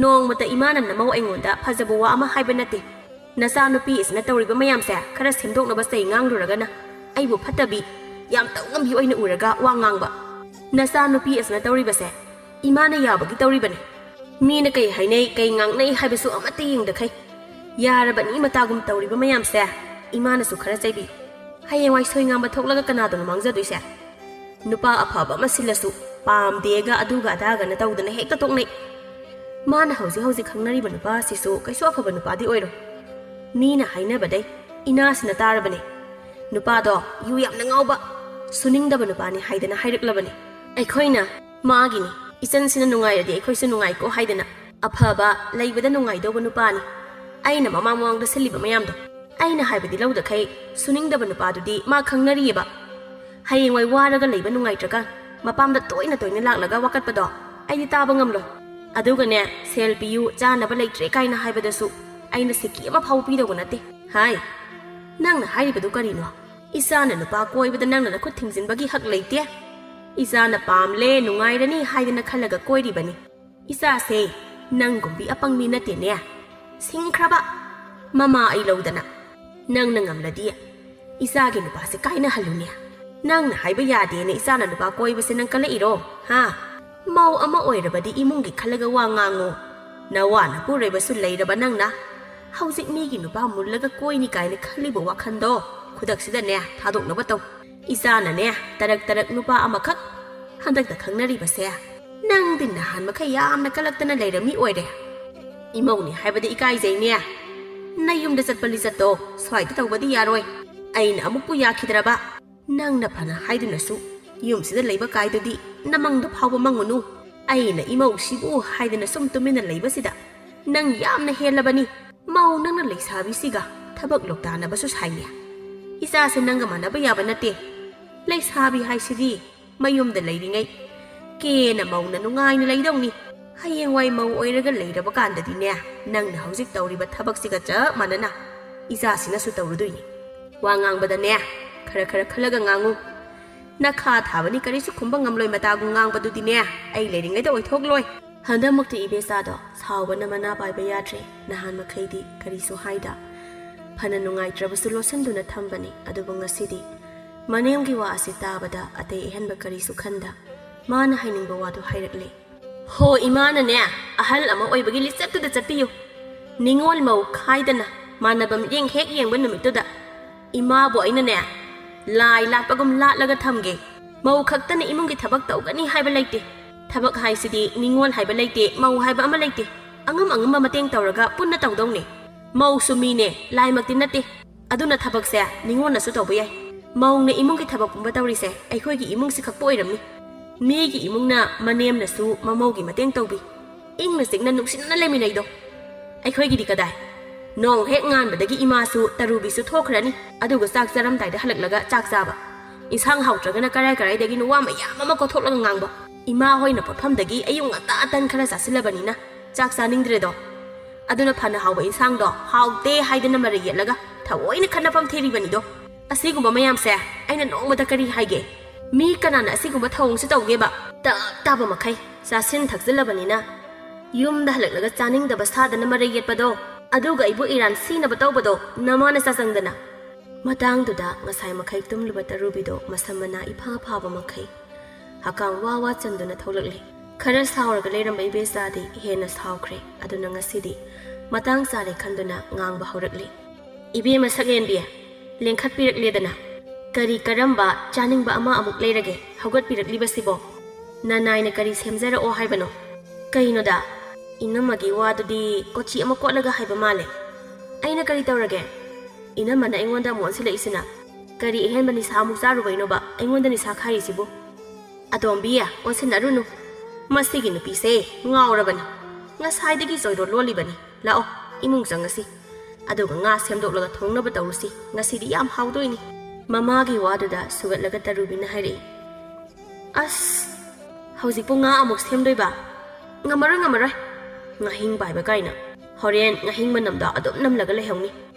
ꯅꯣꯡꯃꯇ ꯏꯃꯥꯅ ꯅꯃꯧ ꯑꯩꯉꯣꯟꯗ ꯐꯖꯕ ꯋꯥ ꯑꯃ ꯍꯥꯏꯕ ꯅꯠꯇꯦ꯫ ꯅꯆꯥꯅꯨꯄꯤ ꯑꯁꯤꯅ ꯇꯧꯔꯤꯕ ꯃꯌꯥꯝꯁꯦ ꯈꯔ ꯁꯦꯝꯗꯣꯛꯅꯕ ꯆꯩ ꯉꯥꯡꯂꯨꯔꯒꯅ ꯑꯩꯕꯨ ꯐꯠꯇꯕꯤ, ꯌꯥꯝ ꯇꯧꯉꯝꯕꯤ ꯑꯣꯏꯅ ꯎꯔꯒ ꯋꯥ ꯉꯥꯡꯕ꯫ ꯅꯆꯥꯅꯨꯄꯤ ꯑꯁꯤꯅ ꯇꯧꯔꯤꯕꯁꯦ ꯏꯃꯥꯅ ꯌꯥꯕꯒꯤ ꯇꯧꯔꯤꯕꯅꯤ꯫ ꯃꯤꯅ ꯀꯩ ꯍꯥꯏꯅꯩ, ꯀꯩ ꯉꯥꯡꯅꯩ ꯍꯥꯏꯕꯁꯨ ꯑꯃꯠꯇ ꯌꯦꯡꯗꯈꯩ ꯌꯥꯔꯕꯅꯤ ꯃꯇꯥꯒꯨꯝ ꯇꯧꯔꯤꯕ ꯃꯌꯥꯝꯁꯦ꯫ ꯏꯃꯥꯅꯁꯨ ꯈꯔ ꯆꯩꯕꯤ꯫ ꯍꯌꯦꯡꯋꯥꯏ ꯁꯣꯏ ꯉꯥꯝꯕ ꯊꯣꯛꯂꯒ ꯀꯅꯥꯗꯅꯣ ꯃꯥꯡꯖꯗꯣꯏꯁꯦ? ꯅꯨꯄꯥ ꯑꯐꯕ ꯑꯃ ꯁꯤꯜꯂꯁꯨ ꯄꯥꯝꯗꯦꯒ ꯑꯗꯨꯒ ꯑꯗꯥꯒꯅ ꯇꯧꯗꯅ ꯍꯦꯛꯇ ꯇꯣꯛꯅꯩ꯫ ꯃꯥꯅ ꯍꯧꯖꯤꯛ ꯍꯧꯖꯤꯛ ꯈꯪꯅꯔꯤꯕ ꯅꯨꯄꯥ ꯑꯁꯤꯁꯨ ꯀꯩꯁꯨ ꯑꯐꯕ ꯅꯨꯄꯥꯗꯤ ꯑꯣꯏꯔꯣꯏ꯫ ꯃꯤꯅ ꯍꯥꯏꯅꯕꯗꯩ ꯏꯅꯥꯁꯤꯅ ꯇꯥꯔꯕꯅꯦ꯫ ꯅꯨꯄꯥꯗꯣ ꯌꯨ ꯌꯥꯝꯅ ꯉꯥꯎꯕ, ꯁꯨꯅꯤꯡꯗꯕ ꯅꯨꯄꯥꯅꯤ ꯍꯥꯏꯗꯅ ꯍꯥꯏꯔꯛꯂꯕꯅꯦ꯫ ꯑꯩꯈꯣꯏꯅ ꯃꯥꯒꯤꯅꯤ, ꯏꯆꯟꯁꯤꯅ ꯅꯨꯡꯉꯥꯏꯔꯗꯤ ꯑꯩꯈꯣꯏꯁꯨ ꯅꯨꯡꯉꯥꯏꯀꯣ ꯍꯥꯏꯗꯅ ꯑꯐꯕ, ꯂꯩꯕꯗ ꯅꯨꯡꯉꯥꯏꯗꯧꯕ ꯅꯨꯄꯥꯅꯤ꯫ ꯑꯩꯅ ꯃꯃꯥꯡ ꯃꯃꯥꯡꯗ ꯁꯤꯜꯂꯤꯕ ꯃꯌꯥꯝꯗꯣ ꯑꯩꯅ ꯍꯥꯏꯕꯗꯤ ꯂꯧꯗꯈꯩ ꯁꯨꯅꯤꯡꯗꯕ ꯅꯨꯄꯥꯗꯨꯗꯤ ꯃꯥ ꯈꯪꯅꯔꯤꯌꯦꯕ꯫ ꯍꯌꯦꯡꯋꯥꯏ ꯋꯥꯔꯒ ꯂꯩꯕ ꯅꯨꯡꯉꯥꯏꯇ꯭ꯔꯀꯥꯟ ꯃꯄꯥꯝꯗ ꯇꯣꯏꯅ ꯇꯣꯏꯅ ꯂꯥꯛꯂꯒ ꯋꯥꯀꯠꯄꯗꯣ ꯑꯩꯗꯤ ꯇꯥꯕ ꯉꯝꯂꯣꯏ꯫ ꯑꯗꯨꯒꯅꯦ, ꯁꯦꯜ ꯄꯤꯌꯨ, ꯆꯥꯅꯕ ꯂꯩꯇ꯭ꯔꯦ ꯀꯥꯏꯅ ꯍꯥꯏꯕꯗꯁꯨ ꯑꯩꯅ ꯁꯤꯀꯤ ꯑꯃ ꯐꯥꯎꯕ ꯄꯤꯗꯧꯕ ꯅꯠꯇꯦ꯫ ꯍꯥꯏ, ꯅꯪꯅ ꯍꯥꯏꯔꯤꯕꯗꯨ ꯀꯔꯤꯅꯣ? ꯏꯆꯥꯅ ꯅꯨꯄꯥ ꯀꯣꯏꯕꯗ ꯅꯪꯅ ꯅꯈꯨꯠ ꯊꯤꯡꯖꯤꯟꯕꯒꯤ ꯍꯛ ꯂꯩꯇꯦ꯫ ꯏꯆꯥꯅ ꯄꯥꯝꯂꯦ, ꯅꯨꯡꯉꯥꯏꯔꯅꯤ ꯍꯥꯏꯗꯅ ꯈꯜꯂꯒ ꯀꯣꯏꯔꯤꯕꯅꯤ꯫ ꯏꯆꯥꯁꯦ ꯅꯪꯒꯨꯝꯕꯤ ꯑꯄꯪ ꯃꯤ ꯅꯠꯇꯦꯅꯦ꯫ ꯁꯤꯡꯈ꯭ꯔꯕ ꯃꯃꯥ ꯑꯩ ꯂꯧꯗꯅ꯫ ꯅꯪꯅ ꯉꯝꯂꯗꯤ ꯏꯆꯥꯒꯤ ꯅꯨꯄꯥꯁꯦ ꯀꯥꯏꯅꯍꯜꯂꯨꯅꯦ꯫ ꯅꯪꯅ ꯍꯥꯏꯕ ꯌꯥꯗꯦꯅ ꯏꯆꯥꯅ ꯅꯨꯄꯥ ꯀꯣꯏꯕꯁꯦ ꯅꯪ ꯀꯜꯂꯛꯏꯔꯣ? ꯍꯥ? ꯃꯧ ꯑꯃ ꯑꯣꯏꯔꯕꯗꯤ ꯏꯃꯨꯡꯒꯤ ꯈꯜꯂꯒ ꯋꯥ ꯉꯥꯡꯉꯣ꯫ ꯅꯋꯥ ꯅꯄꯨꯔꯣꯏꯕꯁꯨ ꯂꯩꯔꯕ ꯅꯪꯅ ꯍꯧꯖꯤꯛ ꯃꯤꯒꯤ ꯅꯨꯄꯥ ꯃꯨꯜꯂꯒ ꯀꯣꯏꯅꯤ ꯀꯥꯏꯅ ꯈꯜꯂꯤꯕ ꯋꯥꯈꯟꯗꯣ ꯈꯨꯗꯛꯁꯤꯗꯅꯦ ꯊꯥꯗꯣꯛꯅꯕ ꯇꯧ꯫ ꯏꯆꯥꯅꯅꯦ ꯇꯔꯛ ꯇꯔꯛ ꯅꯨꯄꯥ ꯑꯃꯈꯛ ꯍꯟꯗꯛꯇ ꯈꯪꯅꯔꯤꯕꯁꯦ꯫ ꯅꯪꯗꯤ ꯅꯍꯥꯟ ꯃꯈꯩ ꯌꯥꯝꯅ ꯀꯜꯂꯛꯇꯅ ꯂꯩꯔꯝꯃꯤ ꯑꯣꯏꯔꯦ꯫ ꯏꯃꯧꯅꯤ ꯍꯥꯏꯕꯗꯤ ꯏꯀꯥꯏꯖꯩꯅꯦ꯫ ꯅꯌꯨꯝꯗ ꯆꯠꯄ ꯂꯤꯆꯠꯇꯣ ꯁ꯭ꯋꯥꯏꯗ ꯇꯧꯕꯗꯤ ꯌꯥꯔꯣꯏ꯫ ꯑꯩꯅ ꯑꯃꯨꯛꯄꯨ ꯌꯥꯈꯤꯗ꯭ꯔꯕ꯫ ꯅꯪꯅ ꯐꯅ ꯍꯥꯏꯗꯨꯅꯁꯨ ꯌꯨꯝꯁꯤꯗ ꯂꯩꯕ ꯀꯥꯏꯗꯨꯗꯤ ꯅꯃꯪꯗ ꯐꯥꯎꯕ ꯃꯪꯉꯨꯅꯨ꯫ ꯑꯩꯅ ꯏꯃꯧꯁꯤꯕꯨ ꯍꯥꯏꯗꯅ ꯁꯨꯝ ꯇꯨꯃꯤꯟꯅ ꯂꯩꯕꯁꯤꯗ ꯅꯪ ꯌꯥꯝꯅ ꯍꯦꯜꯂꯕꯅꯤ꯫ ꯃꯧ ꯅꯪꯅ ꯂꯩꯁꯥꯕꯤꯁꯤꯒ ꯊꯕꯛ ꯂꯣꯛꯇꯥꯅꯕꯁꯨ ꯁꯥꯏꯅꯦ꯫ ꯏꯆꯥꯁꯦ ꯅꯪꯒ ꯃꯥꯟꯅꯕ ꯌꯥꯕ ꯅꯠꯇꯦ꯫ ꯂꯩꯁꯥꯕꯤ ꯍꯥꯏꯁꯤꯗꯤ ꯃꯌꯨꯝꯗ ꯂꯩꯔꯤꯉꯩ ꯀꯦꯅ ꯃꯧꯅ ꯅꯨꯡꯉꯥꯏꯅ ꯂꯩꯗꯧꯅꯤ꯫ ꯍꯌꯦꯡꯋꯥꯏ ꯃꯧ ꯑꯣꯏꯔꯒ ꯂꯩꯔꯕ ꯀꯥꯟꯗꯗꯤꯅꯦ, ꯅꯪꯅ ꯍꯧꯖꯤꯛ ꯇꯧꯔꯤꯕ ꯊꯕꯛꯁꯤꯒ ꯆꯞ ꯃꯥꯟꯅꯅ ꯏꯆꯥꯁꯤꯅꯁꯨ ꯇꯧꯔꯨꯗꯣꯏꯅꯤ꯫ ꯋꯥ ꯉꯥꯡꯕꯗꯅꯦ, ꯈꯔ ꯈꯔ ꯈꯜꯂꯒ ꯉꯥꯡꯉꯨ꯫ ꯅꯈꯥ ꯊꯥꯕꯅꯤ, ꯀꯔꯤꯁꯨ ꯈꯨꯝꯕ ꯉꯝꯂꯣꯏ ꯃꯇꯥꯒꯨꯝ ꯉꯥꯡꯕꯗꯨꯗꯤꯅꯦ, ꯑꯩ ꯂꯩꯔꯤꯉꯩꯗ ꯑꯣꯏꯊꯣꯛꯂꯣꯏ꯫ ꯍꯟꯗꯛꯃꯛꯇꯤ ꯏꯕꯦꯆꯥꯗꯣ ꯁꯥꯎꯕꯅ ꯃꯅꯥ ꯄꯥꯏꯕ ꯌꯥꯗ꯭ꯔꯦ꯫ ꯅꯍꯥꯟ ꯃꯈꯩꯗꯤ ꯀꯔꯤꯁꯨ ꯍꯥꯏꯗ, ꯐꯅ ꯅꯨꯡꯉꯥꯏꯇ꯭ꯔꯕꯁꯨ ꯂꯣꯠꯁꯤꯟꯗꯨꯅ ꯊꯝꯕꯅꯤ꯫ ꯑꯗꯨꯕꯨ ꯉꯁꯤꯗꯤ ꯃꯅꯦꯝꯒꯤ ꯋꯥ ꯑꯁꯤ ꯇꯥꯕꯗ ꯑꯇꯩ ꯑꯍꯦꯟꯕ ꯀꯔꯤꯁꯨ ꯈꯟꯗ, ꯃꯥꯅ ꯍꯥꯏꯅꯤꯡꯕ ꯋꯥꯗꯨ ꯍꯥꯏꯔꯛꯂꯦ꯫ "ꯍꯣ, ꯏꯃꯥꯅꯅꯦ, ꯑꯍꯜ ꯑꯃ ꯑꯣꯏꯕꯒꯤ ꯂꯤꯆꯠꯇꯨꯗ ꯆꯠꯄꯤꯌꯨ꯫ ꯅꯤꯉꯣꯜ ꯃꯧ ꯈꯥꯏꯗꯅ ꯃꯥꯟꯅꯕ ꯃꯤꯠꯌꯦꯡ ꯍꯦꯛ ꯌꯦꯡꯕ ꯅꯨꯃꯤꯠꯇꯨꯗ ꯏꯃꯥꯕꯨ ꯑꯩꯅꯅꯦ, ꯂꯥꯏ ꯂꯥꯠꯄꯒꯨꯝ ꯂꯥꯠꯂꯒ ꯊꯝꯒꯦ꯫ ꯃꯧ ꯈꯛꯇꯅ ꯏꯃꯨꯡꯒꯤ ꯊꯕꯛ ꯇꯧꯒꯅꯤ ꯍꯥꯏꯕ ꯂꯩꯇꯦ꯫ ꯊꯕꯛ ꯍꯥꯏꯁꯤꯗꯤ ꯅꯤꯉꯣꯜ ꯍꯥꯏꯕ ꯂꯩꯇꯦ, ꯃꯧ ꯍꯥꯏꯕ ꯑꯃ ꯂꯩꯇꯦ꯫ ꯑꯉꯝ ꯑꯉꯝꯕ ꯃꯇꯦꯡ ꯇꯧꯔꯒ ꯄꯨꯟꯅ ꯇꯧꯗꯧꯅꯦ꯫ ꯃꯧꯁꯨ ꯃꯤꯅꯦ, ꯂꯥꯏꯃꯛꯇꯤ ꯅꯠꯇꯦ꯫ ꯑꯗꯨꯅ ꯊꯕꯛꯁꯦ ꯅꯤꯉꯣꯜꯅꯁꯨ ꯇꯧꯕ ꯌꯥꯏ꯫ ꯃꯧꯅ ꯏꯃꯨꯡꯒꯤ ꯊꯕꯛ ꯄꯨꯝꯕ ꯇꯧꯔꯤꯁꯦ ꯑꯩꯈꯣꯏꯒꯤ ꯏꯃꯨꯡꯁꯤ ꯈꯛꯄꯨ ꯑꯣꯏꯔꯝꯅꯤ꯫ ꯃꯤꯒꯤ ꯏꯃꯨꯡꯅ ꯃꯅꯦꯝꯅꯁꯨ ꯃꯃꯧꯒꯤ ꯃꯇꯦꯡ ꯇꯧꯕꯤ꯫ ꯏꯪꯅ ꯆꯤꯛꯅ ꯅꯨꯡꯁꯤꯅꯅ ꯂꯩꯃꯤꯟꯅꯩꯗꯣ꯫ ꯑꯩꯈꯣꯏꯒꯤꯗꯤ ꯀꯗꯥꯏ? ꯅꯣꯡ ꯍꯦꯛ ꯉꯥꯟꯕꯗꯒꯤ ꯏꯃꯥꯁꯨ ꯇꯔꯨꯕꯤꯁꯨ ꯊꯣꯛꯈ꯭ꯔꯅꯤ꯫ ꯑꯗꯨꯒ ꯆꯥꯛ ꯆꯥꯔꯝꯗꯥꯏꯗ ꯍꯜꯂꯛꯂꯒ ꯆꯥꯛ ꯆꯥꯕ꯫ ꯏꯟꯁꯥꯡ ꯍꯥꯎꯇ꯭ꯔꯒꯅ ꯀꯔꯥꯏ ꯀꯔꯥꯏꯗꯒꯤꯅꯣ ꯋꯥ ꯃꯌꯥꯝ ꯑꯃ ꯀꯣꯊꯣꯛꯂꯒ ꯉꯥꯡꯕ꯫ ꯏꯃꯥ ꯍꯣꯏꯅ ꯄꯣꯠꯐꯝꯗꯒꯤ ꯑꯌꯨꯛ ꯉꯟꯇꯥ ꯇꯟ ꯈꯔ ꯆꯥꯁꯤꯜꯂꯕꯅꯤꯅ ꯆꯥꯛ ꯆꯥꯅꯤꯡꯗ꯭ꯔꯦꯗꯣ꯫ ꯑꯗꯨꯅ ꯐꯅ ꯍꯥꯎꯕ ꯏꯟꯁꯥꯡꯗꯣ ꯍꯥꯎꯇꯦ ꯍꯥꯏꯗꯅ ꯃꯔꯩ ꯌꯦꯠꯂꯒ ꯊꯑꯣꯏꯅ ꯈꯠꯅꯐꯝ ꯊꯤꯔꯤꯕꯅꯤꯗꯣ꯫ ꯑꯁꯤꯒꯨꯝꯕ ꯃꯌꯥꯝꯁꯦ ꯑꯩꯅ ꯅꯣꯡꯃꯗ ꯀꯔꯤ ꯍꯥꯏꯒꯦ? ꯃꯤ ꯀꯅꯥꯅ ꯑꯁꯤꯒꯨꯝꯕ ꯊꯧꯑꯣꯡꯁꯦ ꯇꯧꯒꯦꯕ? ꯇꯞ ꯇꯥꯕ ꯃꯈꯩ ꯆꯥꯁꯤꯟ ꯊꯛꯆꯤꯜꯂꯕꯅꯤꯅ ꯌꯨꯝꯗ ꯍꯜꯂꯛꯂꯒ ꯆꯥꯅꯤꯡꯗꯕ ꯁꯥꯗꯅ ꯃꯔꯩ ꯌꯦꯠꯄꯗꯣ, ꯑꯗꯨꯒ ꯑꯩꯕꯨ ꯏꯔꯥꯟ ꯁꯤꯅꯕ ꯇꯧꯕꯗꯣ ꯅꯃꯥꯅ ꯆꯥꯆꯪꯗꯅ꯫ ꯃꯇꯥꯡꯗꯨꯗ ꯉꯁꯥꯏ ꯃꯈꯩ ꯇꯨꯝꯂꯨꯕ ꯇꯔꯨꯕꯤꯗꯣ ꯃꯁꯝ ꯃꯅꯥ ꯏꯐꯥ ꯐꯥꯕ ꯃꯈꯩ ꯍꯀꯥꯝ ꯋꯥ ꯋꯥ ꯆꯟꯗꯨꯅ ꯊꯣꯛꯂꯛꯂꯦ꯫ ꯈꯔ ꯁꯥꯎꯔꯒ ꯂꯩꯔꯝꯕ ꯏꯕꯦꯆꯥꯗꯤ ꯍꯦꯟꯅ ꯁꯥꯎꯈ꯭ꯔꯦ꯫ ꯑꯗꯨꯅ ꯉꯁꯤꯗꯤ ꯃꯇꯥꯡ ꯆꯥꯔꯦ ꯈꯟꯗꯨꯅ ꯉꯥꯡꯕ ꯍꯧꯔꯛꯂꯦ꯫ "ꯏꯕꯦꯝꯃ ꯁꯛꯍꯦꯟꯕꯤ, ꯂꯦꯡꯈꯠꯄꯤꯔꯛꯂꯦꯗꯅ꯫ ꯀꯔꯤ ꯀꯔꯝꯕ ꯆꯥꯅꯤꯡꯕ ꯑꯃ ꯑꯃꯨꯛ ꯂꯩꯔꯒꯦ ꯍꯧꯒꯠꯄꯤꯔꯛꯂꯤꯕꯁꯤꯕꯣ? ꯅꯅꯥꯏꯅ ꯀꯔꯤ ꯁꯦꯝꯖꯔꯛꯑꯣ ꯍꯥꯏꯕꯅꯣ?" "ꯀꯩꯅꯣꯗ, ꯏꯅꯝꯃꯒꯤ ꯋꯥꯗꯨꯗꯤ ꯀꯣꯆꯤ ꯑꯃ ꯀꯣꯠꯂꯒ ꯍꯥꯏꯕ ꯃꯥꯜꯂꯦ꯫ ꯑꯩꯅ ꯀꯔꯤ ꯇꯧꯔꯒꯦ? ꯏꯅꯝꯃꯅ ꯑꯩꯉꯣꯟꯗ ꯑꯃꯨꯛ ꯑꯣꯟꯁꯤꯜꯂꯛꯏꯁꯤꯅ? ꯀꯔꯤ ꯑꯍꯦꯟꯕ ꯅꯤꯁꯥ ꯑꯃꯨꯛ ꯆꯥꯔꯨꯕꯩꯅꯣꯕ ꯑꯩꯉꯣꯟꯗ ꯅꯤꯁꯥ ꯈꯥꯏꯔꯤꯁꯤꯕꯨ?" "ꯑꯇꯣꯝꯕꯤ, ꯑꯣꯟꯁꯤꯟꯅꯔꯨꯅꯨ꯫ ꯃꯁꯤꯒꯤ ꯅꯨꯄꯤꯁꯦ ꯉꯥꯎꯔꯕꯅꯤ꯫ ꯉꯁꯥꯏꯗꯒꯤ ꯆꯣꯏꯔꯣ ꯂꯣꯜꯂꯤꯕꯅꯤ꯫ ꯂꯥꯛꯑꯣ, ꯏꯃꯨꯡ ꯆꯪꯉꯁꯤ꯫ ꯑꯗꯨꯒ ꯉꯥ ꯁꯦꯝꯗꯣꯛꯂꯒ ꯊꯣꯡꯅꯕ ꯇꯧꯔꯨꯁꯤ꯫ ꯉꯁꯤꯗꯤ ꯌꯥꯝ ꯍꯥꯎꯗꯣꯏꯅꯤ꯫" ꯃꯃꯥꯒꯤ ꯋꯥꯗꯨꯗ ꯁꯨꯒꯠꯂꯒ ꯇꯔꯨꯕꯤꯅ ꯍꯥꯏꯔꯛꯏ, "ꯑꯁ, ꯍꯧꯖꯤꯛꯄꯨ ꯉꯥ ꯑꯃꯨꯛ ꯁꯦꯝꯗꯣꯏꯕ? ꯉꯝꯃꯔꯣꯏ, ꯉꯝꯃꯔꯣꯏ꯫ ꯉꯥꯍꯤꯡ ꯄꯥꯏꯕ ꯀꯥꯏꯅ꯫ ꯍꯣꯔꯦꯟ ꯉꯥꯍꯤꯡ ꯃꯅꯝꯗꯣ ꯑꯗꯨꯝ ꯅꯝꯂꯒ ꯂꯩꯍꯧꯅꯤ꯫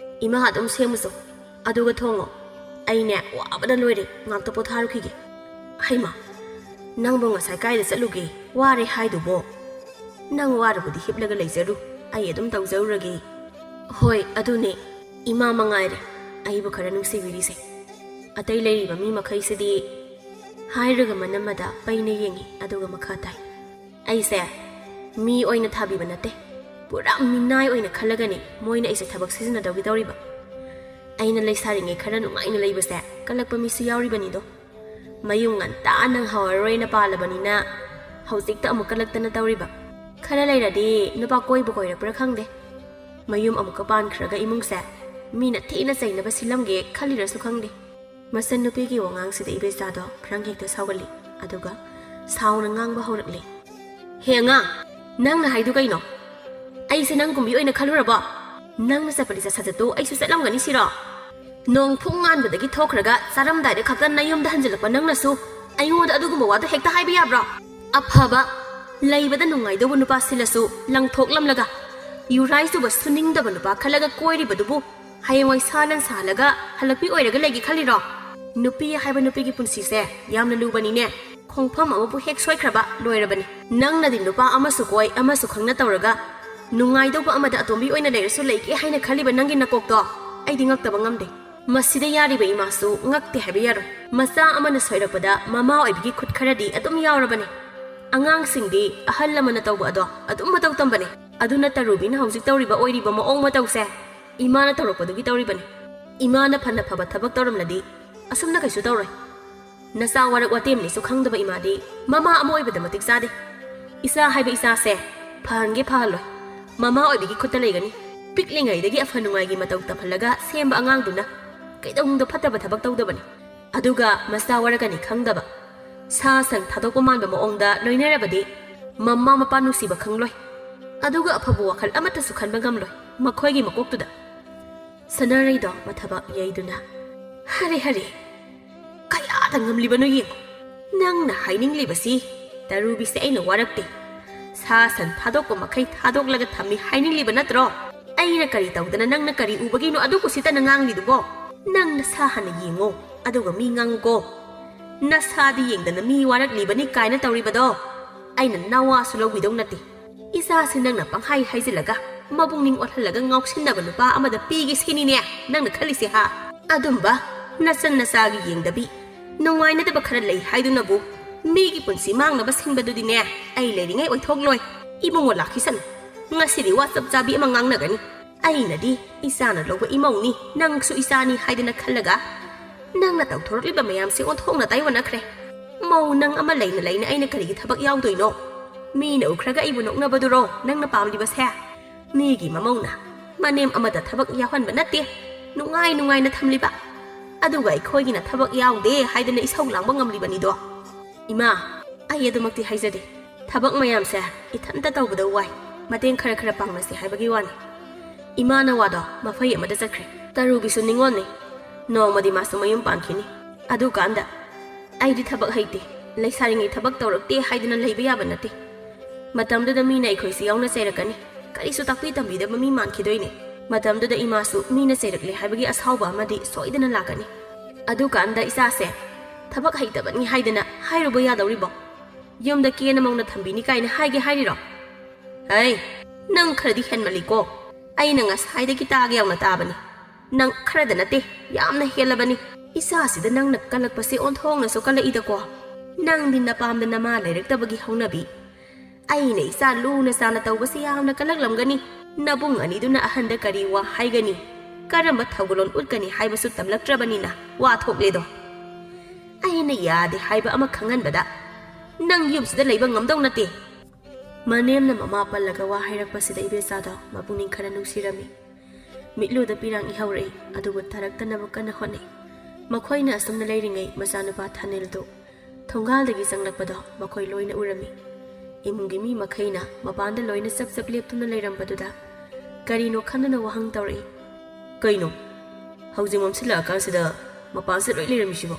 ꯏꯃꯥ ꯑꯗꯨꯝ ꯁꯦꯝꯃꯨꯁꯣ꯫ ꯑꯗꯨꯒ ꯊꯣꯡꯉꯣ꯫ ꯑꯩꯅꯦ ꯋꯥꯕꯅ ꯂꯣꯏꯔꯦ꯫ ꯉꯥꯛꯇ ꯄꯣꯊꯥꯔꯨꯈꯤꯒꯦ꯫" "ꯍꯩꯃꯥ, ꯅꯪꯕꯨ ꯉꯁꯥꯏ ꯀꯥꯏꯗ ꯆꯠꯂꯨꯒꯦ? ꯋꯥꯔꯦ ꯍꯥꯏꯗꯨꯕꯣ?" "ꯅꯪ ꯋꯥꯔꯕꯨꯗꯤ ꯍꯤꯞꯂꯒ ꯂꯩꯖꯔꯨ꯫ ꯑꯩ ꯑꯗꯨꯝ ꯇꯧꯖꯔꯨꯔꯒꯦ꯫" "ꯍꯣꯏ, ꯑꯗꯨꯅꯦ꯫ ꯏꯃꯥ ꯃꯉꯥꯏꯔꯦ ꯑꯩꯕꯨ ꯈꯔ ꯅꯨꯡꯁꯤꯕꯤꯔꯤꯁꯦ꯫ ꯑꯇꯩ ꯂꯩꯔꯤꯕ ꯃꯤ ꯃꯈꯩꯁꯤꯗꯤ꯫" ꯍꯥꯏꯔꯒ ꯃꯅꯝꯃꯗ ꯄꯩꯅ ꯌꯦꯡꯉꯤ, ꯑꯗꯨꯒ ꯃꯈꯥ ꯇꯥꯏ, "ꯑꯩꯁꯦ ꯃꯤ ꯑꯣꯏꯅ ꯊꯥꯕꯤꯕ ꯅꯠꯇꯦ꯫ ꯄꯨꯔꯥ ꯃꯤꯅꯥꯏ ꯑꯣꯏꯅ ꯈꯜꯂꯒꯅꯦ ꯃꯣꯏꯅ ꯑꯩꯁꯦ ꯊꯕꯛ ꯁꯤꯖꯤꯟꯅꯗꯧꯒꯤ ꯇꯧꯔꯤꯕ꯫ ꯑꯩꯅ ꯂꯩꯁꯥꯔꯤꯉꯩ ꯈꯔ ꯅꯨꯡꯉꯥꯏꯅ ꯂꯩꯕꯁꯦ ꯀꯜꯂꯛꯄ ꯃꯤꯁꯨ ꯌꯥꯎꯔꯤꯕꯅꯤꯗꯣ꯫ ꯃꯌꯨꯝ ꯉꯟꯇꯥ ꯅꯪꯍꯧꯔꯔꯣꯏꯅ ꯄꯥꯜꯂꯕꯅꯤꯅ ꯍꯧꯖꯤꯛꯇ ꯑꯃꯨꯛ ꯀꯜꯂꯛꯇꯅ ꯇꯧꯔꯤꯕ꯫ ꯈꯔ ꯂꯩꯔꯗꯤ ꯅꯨꯄꯥ ꯀꯣꯏꯕ ꯀꯣꯏꯔꯛꯄ꯭ꯔꯥ ꯈꯪꯗꯦ꯫ ꯃꯌꯨꯝ ꯑꯃꯨꯛꯀ ꯄꯥꯟꯈ꯭ꯔꯒ ꯏꯃꯨꯡꯁꯦ ꯃꯤꯅ ꯊꯤꯅ ꯆꯩꯅꯕ ꯁꯤꯜꯂꯝꯒꯦ ꯈꯜꯂꯤꯔꯁꯨ ꯈꯪꯗꯦ꯫" ꯃꯆꯟꯅꯨꯄꯤꯒꯤ ꯋꯥꯉꯥꯡꯁꯤꯗ ꯏꯕꯦꯆꯥꯗꯣ ꯈ꯭ꯔꯪ ꯍꯦꯛꯇ ꯁꯥꯎꯒꯠꯂꯤ꯫ ꯑꯗꯨꯒ ꯁꯥꯎꯅ ꯉꯥꯡꯕ ꯍꯧꯔꯛꯂꯤ, "ꯍꯦ ꯑꯉꯥꯡ, ꯅꯪꯅ ꯍꯥꯏꯗꯨ ꯀꯩꯅꯣ? ꯑꯩꯁꯦ ꯅꯪ ꯀꯨꯝꯕꯤ ꯑꯣꯏꯅ ꯈꯜꯂꯨꯔꯕꯣ? ꯅꯪꯅ ꯆꯠꯄ ꯂꯤꯆꯠ ꯁꯥꯖꯠꯇꯨ ꯑꯩꯁꯨ ꯆꯠꯂꯝꯒꯅꯤ ꯁꯤꯔꯣ? ꯅꯣꯡ ꯐꯨꯡ ꯉꯥꯟꯕꯗꯒꯤ ꯊꯣꯛꯈ꯭ꯔꯒ ꯆꯥꯔꯝꯗꯥꯏꯗ ꯈꯛꯇ ꯅꯌꯨꯝꯗ ꯍꯟꯖꯤꯜꯂꯛꯄ ꯅꯪꯅꯁꯨ ꯑꯩꯉꯣꯟꯗ ꯑꯗꯨꯒꯨꯝꯕ ꯋꯥꯗꯣ ꯍꯦꯛꯇ ꯍꯥꯏꯕ ꯌꯥꯕ꯭ꯔꯣ? ꯑꯐꯕ, ꯂꯩꯕꯗ ꯅꯨꯡꯉꯥꯏꯗꯧꯕ ꯅꯨꯄꯥ ꯁꯤꯜꯂꯁꯨ ꯂꯪꯊꯣꯛꯂꯝꯂꯒ ꯌꯨꯔꯥꯏ ꯆꯨꯕ ꯁꯨꯅꯤꯡꯗꯕ ꯅꯨꯄꯥ ꯈꯜꯂꯒ ꯀꯣꯏꯔꯤꯕꯗꯨꯕꯨ ꯍꯌꯦꯡꯋꯥꯏ ꯁꯥ ꯂꯟ ꯁꯥꯍꯜꯂꯒ ꯍꯜꯂꯛꯄꯤ ꯑꯣꯏꯔꯒ ꯂꯩꯒꯦ ꯈꯜꯂꯤꯔꯣ? ꯅꯨꯄꯤ ꯍꯥꯏꯕ ꯅꯨꯄꯤꯒꯤ ꯄꯨꯟꯁꯤꯁꯦ ꯌꯥꯝꯅ ꯂꯨꯕꯅꯤꯅꯦ꯫ ꯈꯣꯡꯐꯝ ꯑꯃꯕꯨ ꯍꯦꯛ ꯁꯣꯏꯈ꯭ꯔꯕ ꯂꯣꯏꯔꯕꯅꯤ꯫ ꯅꯪꯅꯗꯤ ꯅꯨꯄꯥ ꯑꯃꯁꯨ ꯀꯣꯏ ꯑꯃꯁꯨ ꯈꯪꯅ ꯇꯧꯔꯒ ꯅꯨꯡꯉꯥꯏꯗꯧꯕ ꯑꯃꯗ ꯑꯇꯣꯝꯕꯤ ꯑꯣꯏꯅ ꯂꯩꯔꯁꯨ ꯂꯩꯒꯦ ꯍꯥꯏꯅ ꯈꯜꯂꯤꯕ ꯅꯪꯒꯤ ꯅꯀꯣꯛꯇꯣ ꯑꯩꯗꯤ ꯉꯛꯇꯕ ꯉꯝꯗꯦ꯫ ꯃꯁꯤꯗ ꯌꯥꯔꯤꯕ ꯏꯃꯥꯁꯨ ꯉꯛꯇꯦ ꯍꯥꯏꯕ ꯌꯥꯔꯣꯏ꯫ ꯃꯆꯥ ꯑꯃꯅ ꯁꯣꯏꯔꯛꯄꯗ ꯃꯃꯥ ꯑꯣꯏꯕꯒꯤ ꯈꯨꯠ ꯈꯔꯗꯤ ꯑꯗꯨꯝ ꯌꯥꯎꯔꯕꯅꯦ꯫ ꯑꯉꯥꯡꯁꯤꯡꯗꯤ ꯑꯍꯜ ꯑꯃꯅ ꯇꯧꯕ ꯑꯗꯣ ꯑꯗꯨꯝ ꯃꯇꯧ ꯇꯝꯕꯅꯦ꯫ ꯑꯗꯨꯅ ꯇꯔꯨꯕꯤꯅ ꯍꯧꯖꯤꯛ ꯇꯧꯔꯤꯕ ꯑꯣꯏꯔꯤꯕ ꯃꯑꯣꯡ ꯃꯇꯧꯁꯦ ꯏꯃꯥꯅ ꯇꯧꯔꯛꯄꯗꯨꯒꯤ ꯇꯧꯔꯤꯕꯅꯤ꯫ ꯏꯃꯥꯅ ꯐꯅ ꯐꯕ ꯊꯕꯛ ꯇꯧꯔꯝꯂꯗꯤ ꯑꯁꯨꯝꯅ ꯀꯩꯁꯨ ꯇꯧꯔꯣꯏ꯫ ꯅꯆꯥ ꯋꯥꯔꯛ ꯋꯥꯇꯦꯝꯅꯤꯁꯨ ꯈꯪꯗꯕ ꯏꯃꯥꯗꯤ ꯃꯃꯥ ꯑꯃ ꯑꯣꯏꯕꯗ ꯃꯇꯤꯛ ꯆꯥꯗꯦ꯫ ꯏꯆꯥ ꯍꯥꯏꯕ ꯏꯆꯥꯁꯦ ꯐꯍꯟꯒꯦ ꯐꯍꯜꯂꯣꯏ, ꯃꯃꯥ ꯑꯣꯏꯕꯒꯤ ꯈꯨꯠꯇ ꯂꯩꯒꯅꯤ꯫ ꯄꯤꯛꯂꯤꯉꯩꯗꯒꯤ ꯑꯐ ꯅꯨꯡꯉꯥꯏꯒꯤ ꯃꯇꯧ ꯇꯝꯍꯜꯂꯒ ꯁꯦꯝꯕ ꯑꯉꯥꯡꯗꯨꯅ ꯀꯩꯗꯧꯅꯨꯡꯗ ꯐꯠꯇꯕ ꯊꯕꯛ ꯇꯧꯗꯕꯅꯤ꯫ ꯑꯗꯨꯒ ꯃꯆꯥ ꯋꯥꯔꯛꯀꯅꯤ ꯈꯪꯗꯕ, ꯁꯥ ꯁꯟ ꯊꯥꯗꯣꯛꯄ ꯃꯥꯟꯕ ꯃꯑꯣꯡꯗ ꯂꯣꯏꯅꯔꯕꯗꯤ ꯃꯃꯥ ꯃꯄꯥ ꯅꯨꯡꯁꯤꯕ ꯈꯪꯂꯣꯏ꯫ ꯑꯗꯨꯒ ꯑꯐꯕ ꯋꯥꯈꯜ ꯑꯃꯠꯇꯁꯨ ꯈꯟꯕ ꯉꯝꯂꯣꯏ꯫ ꯃꯈꯣꯏꯒꯤ ꯃꯀꯣꯛꯇꯨꯗ ꯁꯅꯥꯔꯩꯗꯣ ꯃꯊꯕꯥꯛ ꯌꯩꯗꯨꯅ, "ꯍꯔꯦ, ꯍꯔꯦ, ꯀꯌꯥꯗ ꯉꯝꯂꯤꯕꯅꯣ ꯌꯦꯡꯉꯨ꯫ ꯅꯪꯅ ꯍꯥꯏꯅꯤꯡꯂꯤꯕꯁꯤ ꯇꯔꯨꯕꯤꯁꯦ ꯑꯩꯅ ꯋꯥꯔꯛꯇꯦ꯫ ꯁꯥ ꯁꯟ ꯊꯥꯗꯣꯛꯄ ꯃꯈꯩ ꯊꯥꯗꯣꯛꯂꯒ ꯊꯝꯃꯤ ꯍꯥꯏꯅꯤꯡꯂꯤꯕ ꯅꯠꯇ꯭ꯔꯣ? ꯑꯩꯅ ꯀꯔꯤ ꯇꯧꯗꯅ ꯅꯪꯅ ꯀꯔꯤ ꯎꯕꯒꯤꯅꯣ ꯑꯗꯨ ꯀꯨꯁꯤꯠꯇꯅ ꯉꯥꯡꯂꯤꯗꯨꯕꯣ? ꯅꯪ ꯅꯁꯥ ꯍꯥꯟꯅ ꯌꯦꯡꯉꯣ, ꯑꯗꯨꯒ ꯃꯤ ꯉꯥꯡꯉꯨꯀꯣ꯫ ꯅꯁꯥꯗꯤ ꯌꯦꯡꯗꯅ ꯃꯤ ꯋꯥꯔꯛꯂꯤꯕꯅꯤ ꯀꯥꯏꯅ ꯇꯧꯔꯤꯕꯗꯣ ꯑꯩꯅ ꯅꯋꯥꯁꯨ ꯂꯧꯕꯤꯗꯧ ꯅꯠꯇꯦ꯫ ꯏꯆꯥꯁꯤ ꯅꯪꯅ ꯄꯪꯍꯥꯏ ꯍꯥꯏꯖꯤꯜꯂꯒ ꯃꯕꯨꯛꯅꯤꯡ ꯑꯣꯠꯍꯜꯂꯒ ꯉꯥꯎꯁꯤꯟꯅꯕ ꯅꯨꯄꯥ ꯑꯃꯗ ꯄꯤꯒꯦ ꯁꯤꯅꯤꯅꯦ ꯅꯪꯅ ꯈꯜꯂꯤꯁꯦ, ꯍꯥ? ꯑꯗꯨꯝꯕ ꯅꯆꯟ ꯅꯆꯥꯒꯤ ꯌꯦꯡꯗꯕꯤ, ꯅꯨꯡꯉꯥꯏꯅꯗꯕ ꯈꯔ ꯂꯩ ꯍꯥꯏꯗꯨꯅꯕꯨ ꯃꯤꯒꯤ ꯄꯨꯟꯁꯤ ꯃꯥꯡꯅꯕ ꯁꯤꯟꯕꯗꯨꯗꯤꯅꯦ ꯑꯩ ꯂꯩꯔꯤꯉꯩ ꯑꯣꯏꯊꯣꯛꯂꯣꯏ꯫ ꯏꯕꯨꯡꯉꯣ ꯂꯥꯛꯈꯤꯁꯅꯨ꯫ ꯉꯁꯤꯗꯤ ꯋꯥ ꯆꯞ ꯆꯥꯕꯤ ꯑꯃ ꯉꯥꯡꯅꯒꯅꯤ꯫ ꯑꯩꯅꯗꯤ ꯏꯆꯥꯅ ꯂꯧꯕ ꯏꯃꯧꯅꯤ, ꯅꯪꯁꯨ ꯏꯆꯥꯅꯤ ꯍꯥꯏꯗꯅ ꯈꯜꯂꯒ ꯅꯪꯅ ꯇꯧꯊꯣꯔꯛꯂꯤꯕ ꯃꯌꯥꯝꯁꯦ ꯑꯣꯟꯊꯣꯛꯅ ꯇꯥꯏꯑꯣꯟꯅꯈ꯭ꯔꯦ꯫ ꯃꯧ ꯅꯪ ꯑꯃ ꯂꯩꯅ ꯂꯩꯅ ꯑꯩꯅ ꯀꯔꯤꯒꯤ ꯊꯕꯛ ꯌꯥꯎꯗꯣꯏꯅꯣ? ꯃꯤꯅ ꯎꯈ꯭ꯔꯒ ꯑꯩꯕꯨ ꯅꯣꯛꯅꯕꯗꯨꯔꯣ ꯅꯪꯅ ꯄꯥꯝꯂꯤꯕꯁꯦ? ꯃꯤꯒꯤ ꯃꯃꯧꯅ ꯃꯅꯦꯝ ꯑꯃꯗ ꯊꯕꯛ ꯌꯥꯎꯍꯟꯕ ꯅꯠꯇꯦ, ꯅꯨꯡꯉꯥꯏ ꯅꯨꯡꯉꯥꯏꯅ ꯊꯝꯂꯤꯕ꯫ ꯑꯗꯨꯒ ꯑꯩꯈꯣꯏꯒꯤꯅ ꯊꯕꯛ ꯌꯥꯎꯗꯦ ꯍꯥꯏꯗꯅ ꯏꯁꯧ ꯂꯥꯡꯕ ꯉꯝꯂꯤꯕꯅꯤꯗꯣ꯫ ꯏꯃꯥ, ꯑꯩ ꯑꯗꯨꯃꯛꯇꯤ ꯍꯥꯏꯖꯗꯦ꯫ ꯊꯕꯛ ꯃꯌꯥꯝꯁꯦ ꯏꯊꯟꯇ ꯇꯧꯕꯗ ꯋꯥꯏ꯫ ꯃꯇꯦꯡ ꯈꯔ ꯈꯔ ꯄꯥꯡꯅꯁꯤ ꯍꯥꯏꯕꯒꯤ ꯋꯥꯅꯤ꯫ ꯏꯃꯥꯅ ꯋꯥꯗꯣ ꯃꯐꯩ ꯑꯃꯗ ꯆꯠꯈ꯭ꯔꯦ꯫ ꯇꯔꯨꯕꯤꯁꯨ ꯅꯤꯉꯣꯜꯅꯤ꯫ ꯅꯣꯡꯃꯗꯤ ꯃꯥꯁꯨ ꯃꯌꯨꯝ ꯄꯥꯟꯈꯤꯅꯤ꯫ ꯑꯗꯨꯀꯥꯟꯗ ꯑꯩꯗꯤ ꯊꯕꯛ ꯍꯩꯇꯦ, ꯂꯩꯁꯥꯔꯤꯉꯩ ꯊꯕꯛ ꯇꯧꯔꯛꯇꯦ ꯍꯥꯏꯗꯅ ꯂꯩꯕ ꯌꯥꯕ ꯅꯠꯇꯦ꯫ ꯃꯇꯝꯗꯨꯗ ꯃꯤꯅ ꯑꯩꯈꯣꯏꯁꯤ ꯌꯥꯎꯅ ꯆꯩꯔꯛꯀꯅꯤ꯫ ꯀꯔꯤꯁꯨ ꯇꯥꯛꯄꯤ ꯇꯝꯕꯤꯗꯕ ꯃꯤ ꯃꯥꯟꯈꯤꯗꯣꯏꯅꯦ꯫ ꯃꯇꯝꯗꯨꯗ ꯏꯃꯥꯁꯨ ꯃꯤꯅ ꯆꯩꯔꯛꯂꯦ ꯍꯥꯏꯕꯒꯤ ꯑꯁꯥꯎꯕ ꯑꯃꯗꯤ ꯁꯣꯏꯗꯅ ꯂꯥꯛꯀꯅꯤ꯫ ꯑꯗꯨꯀꯥꯟꯗ ꯏꯆꯥꯁꯦ ꯊꯕꯛ ꯍꯩꯇꯕꯅꯤ ꯍꯥꯏꯗꯅ ꯍꯥꯏꯔꯨꯕ ꯌꯥꯗꯧꯔꯤꯕꯣ? ꯌꯨꯝꯗ ꯀꯦꯅ ꯃꯧꯅ ꯊꯝꯕꯤꯅꯤ ꯀꯥꯏꯅ ꯍꯥꯏꯒꯦ ꯍꯥꯏꯔꯤꯔꯣ? ꯍꯩ, ꯅꯪ ꯈꯔꯗꯤ ꯍꯦꯟꯃꯜꯂꯤꯀꯣ꯫ ꯑꯩꯅ ꯉꯁꯥꯏꯗꯒꯤ ꯇꯥꯒꯦ ꯌꯥꯎꯅ ꯇꯥꯕꯅꯤ꯫ ꯅꯪ ꯈꯔꯗ ꯅꯠꯇꯦ, ꯌꯥꯝꯅ ꯍꯦꯜꯂꯕꯅꯤ꯫ ꯏꯆꯥꯁꯤꯗ ꯅꯪꯅ ꯀꯜꯂꯛꯄꯁꯦ ꯑꯣꯟꯊꯣꯛꯅꯁꯨ ꯀꯜꯂꯛꯏꯗꯀꯣ꯫ ꯅꯪꯗꯤ ꯅꯄꯥꯝꯗ ꯅꯃꯥ ꯂꯩꯔꯛꯇꯕꯒꯤ ꯍꯧꯅꯕꯤ꯫ ꯑꯩꯅ ꯏꯆꯥ ꯂꯨꯅ ꯆꯥꯅ ꯇꯧꯕꯁꯦ ꯌꯥꯝꯅ ꯀꯜꯂꯛꯂꯝꯒꯅꯤ꯫ ꯅꯕꯨꯡ ꯑꯅꯤꯗꯨꯅ ꯑꯍꯟꯗ ꯀꯔꯤ ꯋꯥ ꯍꯥꯏꯒꯅꯤ, ꯀꯔꯝꯕ ꯊꯧꯒꯜꯂꯣꯟ ꯎꯠꯀꯅꯤ ꯍꯥꯏꯕꯁꯨ ꯇꯝꯂꯛꯇ꯭ꯔꯕꯅꯤꯅ ꯋꯥ ꯊꯣꯛꯂꯦꯗꯣ꯫ ꯑꯩꯅ ꯌꯥꯗꯦ ꯍꯥꯏꯕ ꯑꯃ ꯈꯪꯍꯟꯕꯗ ꯅꯪ ꯌꯨꯝꯁꯤꯗ ꯂꯩꯕ ꯉꯝꯗꯧ ꯅꯠꯇꯦ꯫ ꯃꯅꯦꯝꯅ ꯃꯃꯥ ꯄꯜꯂꯒ ꯋꯥ ꯍꯥꯏꯔꯛꯄꯁꯤꯗ ꯏꯕꯦꯆꯥꯗꯣ ꯃꯄꯨꯛꯅꯤꯡ ꯈꯔ ꯅꯨꯡꯁꯤꯔꯝꯃꯤ꯫ ꯃꯤꯠꯂꯨꯗ ꯄꯤꯔꯥꯡ ꯏꯍꯧꯔꯛꯏ, ꯑꯗꯨꯕꯨ ꯊꯥꯔꯛꯇꯅꯕ ꯀꯟꯅ ꯍꯣꯠꯅꯩ꯫ ꯃꯈꯣꯏꯅ ꯑꯁꯨꯝꯅ ꯂꯩꯔꯤꯉꯩ ꯃꯆꯥꯅꯨꯄꯥ ꯊꯥꯅꯤꯜꯗꯨ ꯊꯣꯡꯒꯥꯜꯗꯒꯤ ꯆꯪꯂꯛꯄꯗꯣ ꯃꯈꯣꯏ ꯂꯣꯏꯅ ꯎꯔꯝꯃꯤ꯫ ꯏꯃꯨꯡꯒꯤ ꯃꯤ ꯃꯈꯩꯅ ꯃꯄꯥꯟꯗ ꯂꯣꯏꯅ ꯆꯞ ꯆꯞ ꯂꯦꯞꯇꯨꯅ ꯂꯩꯔꯝꯕꯗꯨꯗ ꯀꯔꯤꯅꯣ ꯈꯟꯗꯨꯅ ꯋꯥꯍꯪ ꯇꯧꯔꯛꯏ꯫ "ꯀꯩꯅꯣ? ꯍꯧꯖꯤꯛ ꯃꯝꯁꯤꯜꯂꯛꯑꯀꯥꯟꯁꯤꯗ ꯃꯄꯥꯟꯁꯤꯗ ꯂꯣꯏ ꯂꯩꯔꯝꯃꯤꯁꯤꯕꯣ?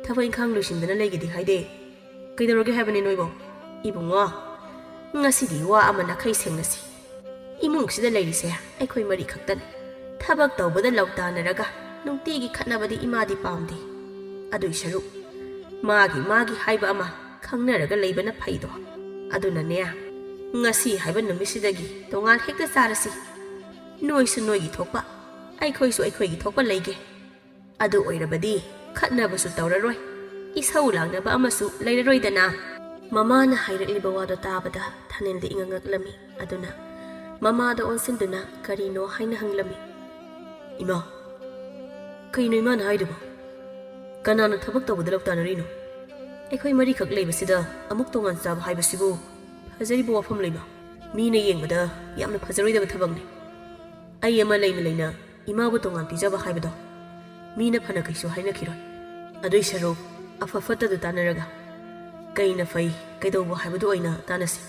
ꯊꯕꯛ ꯏꯪꯈꯥꯡ ꯂꯣꯏꯁꯤꯟꯗꯅ ꯂꯩꯒꯦꯗꯤ ꯍꯥꯏꯗꯦ꯫ ꯀꯩꯗꯧꯔꯒꯦ ꯍꯥꯏꯕꯅꯤ ꯅꯣꯏꯕꯣ? ꯏꯕꯨꯡꯉꯣ, ꯉꯁꯤꯗꯤ ꯋꯥ ꯑꯃ ꯅꯥꯈꯩ ꯁꯦꯡꯅꯁꯤ꯫ ꯏꯃꯨꯡꯁꯤꯗ ꯂꯩꯔꯤꯁꯦ ꯑꯩꯈꯣꯏ ꯃꯔꯤ ꯈꯛꯇꯅꯤ꯫ ꯊꯕꯛ ꯇꯧꯕꯗ ꯂꯧ ꯇꯥꯟꯅꯔꯒ ꯅꯨꯡꯇꯤꯒꯤ ꯈꯠꯅꯕꯗꯤ ꯏꯃꯥꯗꯤ ꯄꯥꯝꯗꯦ꯫ ꯑꯗꯨꯏ ꯁꯔꯨꯛ ꯃꯥꯒꯤ ꯃꯥꯒꯤ ꯍꯥꯏꯕ ꯑꯃ ꯈꯪꯅꯔꯒ ꯂꯩꯕꯅ ꯐꯩꯗꯣ꯫ ꯑꯗꯨꯅꯅꯦ, ꯉꯁꯤ ꯍꯥꯏꯕ ꯅꯨꯃꯤꯠꯁꯤꯗꯒꯤ ꯇꯣꯉꯥꯟ ꯍꯦꯛꯇ ꯆꯥꯔꯁꯤ꯫ ꯅꯣꯏꯁꯨ ꯅꯣꯏꯒꯤ ꯊꯣꯛꯄ, ꯑꯩꯈꯣꯏꯁꯨ ꯑꯩꯈꯣꯏꯒꯤ ꯊꯣꯛꯄ ꯂꯩꯒꯦ꯫ ꯑꯗꯨ ꯑꯣꯏꯔꯕꯗꯤ ꯈꯠꯅꯕꯁꯨ ꯇꯧꯔꯔꯣꯏ, ꯏꯁꯧ ꯂꯥꯡꯅꯕ ꯑꯃꯁꯨ ꯂꯩꯔꯔꯣꯏꯗꯅ꯫" ꯃꯃꯥꯅ ꯍꯥꯏꯔꯛꯂꯤꯕ ꯋꯥꯗꯣ ꯇꯥꯕꯗ ꯊꯥꯅꯤꯜꯗꯤ ꯏꯉꯛ ꯉꯛꯂꯝꯃꯤ꯫ ꯑꯗꯨꯅ ꯃꯃꯥꯗ ꯑꯣꯟꯁꯤꯟꯗꯨꯅ ꯀꯔꯤꯅꯣ ꯍꯥꯏꯅ ꯍꯪꯂꯝꯃꯤ꯫ "ꯏꯃꯥ, ꯀꯩꯅꯣ ꯏꯃꯥꯅ ꯍꯥꯏꯗꯨꯕꯣ? ꯀꯅꯥꯅ ꯊꯕꯛ ꯇꯧꯕꯗ ꯂꯧ ꯇꯥꯟꯅꯔꯤꯅꯣ? ꯑꯩꯈꯣꯏ ꯃꯔꯤꯈꯛ ꯂꯩꯕꯁꯤꯗ ꯑꯃꯨꯛ ꯇꯣꯉꯥꯟ ꯆꯥꯕ ꯍꯥꯏꯕꯁꯤꯕꯨ ꯐꯖꯔꯤꯕ ꯋꯥꯐꯝ ꯂꯩꯕ? ꯃꯤꯅ ꯌꯦꯡꯕꯗ ꯌꯥꯝꯅ ꯐꯖꯔꯣꯏꯗꯕ ꯊꯕꯛꯅꯤ꯫ ꯑꯩ ꯑꯃ ꯂꯩꯅ ꯂꯩꯅ ꯏꯃꯥꯕꯨ ꯇꯣꯉꯥꯟ ꯄꯤꯖꯕ ꯍꯥꯏꯕꯗꯣ ꯃꯤꯅ ꯐꯅ ꯀꯩꯁꯨ ꯍꯥꯏꯅꯈꯤꯔꯣꯏ꯫ ꯑꯗꯨꯏ ꯁꯔꯨꯛ ꯑꯐ ꯐꯠꯇꯗꯨ ꯇꯥꯟꯅꯔꯒ ꯀꯩꯅ ꯐꯩ, ꯀꯩꯗꯧꯕ ꯍꯥꯏꯕꯗꯨ ꯑꯣꯏꯅ ꯇꯥꯟꯅꯁꯤ꯫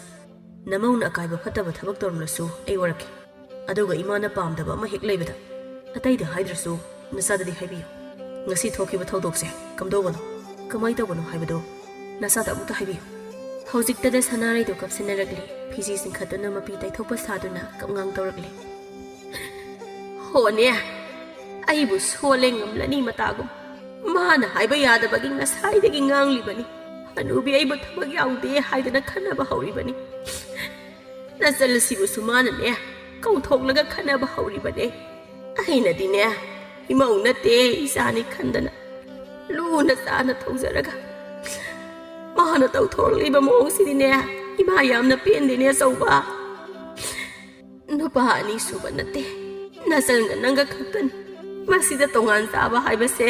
ꯅꯃꯧꯅ ꯑꯀꯥꯏꯕ ꯐꯠꯇꯕ ꯊꯕꯛ ꯇꯧꯔꯝꯂꯁꯨ ꯑꯩ ꯋꯥꯔꯛꯀꯦ꯫ ꯑꯗꯨꯒ ꯏꯃꯥꯅ ꯄꯥꯝꯗꯕ ꯑꯃ ꯍꯦꯛ ꯂꯩꯕꯗ ꯑꯇꯩꯗ ꯍꯥꯏꯗ꯭ꯔꯁꯨ ꯅꯆꯥꯗꯗꯤ ꯍꯥꯏꯕꯤꯌꯨ꯫ ꯉꯁꯤ ꯊꯣꯛꯈꯤꯕ ꯊꯧꯗꯣꯛꯁꯦ ꯀꯝꯗꯧꯕꯅꯣ, ꯀꯃꯥꯏ ꯇꯧꯕꯅꯣ ꯍꯥꯏꯕꯗꯨ ꯅꯆꯥꯗ ꯑꯃꯨꯛꯇ ꯍꯥꯏꯕꯤꯌꯨ꯫" ꯍꯧꯖꯤꯛꯇꯗ ꯁꯅꯥꯔꯩꯗꯨ ꯀꯞꯁꯤꯟꯅꯔꯛꯂꯤ꯫ ꯐꯤꯖꯤ ꯆꯤꯡꯈꯠꯇꯨꯅ ꯃꯄꯤ ꯇꯩꯊꯣꯛꯄ ꯁꯥꯗꯨꯅ ꯀꯞꯉꯥꯡ ꯇꯧꯔꯛꯂꯤ꯫ "ꯍꯣꯅꯦ, ꯑꯩꯕꯨ ꯁꯣꯜꯂꯦ ꯉꯝꯂꯅꯤ ꯃꯇꯥꯒꯨꯝ꯫ ꯃꯥꯅ ꯍꯥꯏꯕ ꯌꯥꯗꯕꯒꯤ ꯉꯁꯥꯏꯗꯒꯤ ꯉꯥꯡꯂꯤꯕꯅꯤ꯫ ꯍꯅꯨꯕꯤ ꯑꯩꯕꯨ ꯊꯕꯛ ꯌꯥꯎꯗꯦ ꯍꯥꯏꯗꯅ ꯈꯟꯅꯕ ꯍꯧꯔꯤꯕꯅꯤ꯫ ꯅꯆꯜ ꯑꯁꯤꯕꯨꯁꯨ ꯃꯥꯅꯅꯦ ꯀꯧꯊꯣꯛꯂꯒ ꯈꯟꯅꯕ ꯍꯧꯔꯤꯕꯅꯦ꯫ ꯑꯩꯅꯗꯤꯅꯦ ꯏꯃꯧ ꯅꯠꯇꯦ ꯏꯆꯥꯅꯤ ꯈꯟꯗꯅ ꯂꯨꯅ ꯆꯥꯅ ꯊꯧꯖꯔꯒ ꯃꯥꯅ ꯇꯧꯊꯣꯔꯛꯂꯤꯕ ꯃꯑꯣꯡꯁꯤꯗꯤꯅꯦ ꯏꯃꯥ ꯌꯥꯝꯅ ꯄꯦꯟꯗꯦꯅꯦ ꯑꯆꯧꯕ꯫ ꯅꯨꯄꯥ ꯑꯅꯤ ꯁꯨꯕ ꯅꯠꯇꯦ, ꯅꯆꯜꯒ ꯅꯪꯒ ꯈꯛꯇꯅꯤ꯫ ꯃꯁꯤꯗ ꯇꯣꯉꯥꯟ ꯆꯥꯕ ꯍꯥꯏꯕꯁꯦ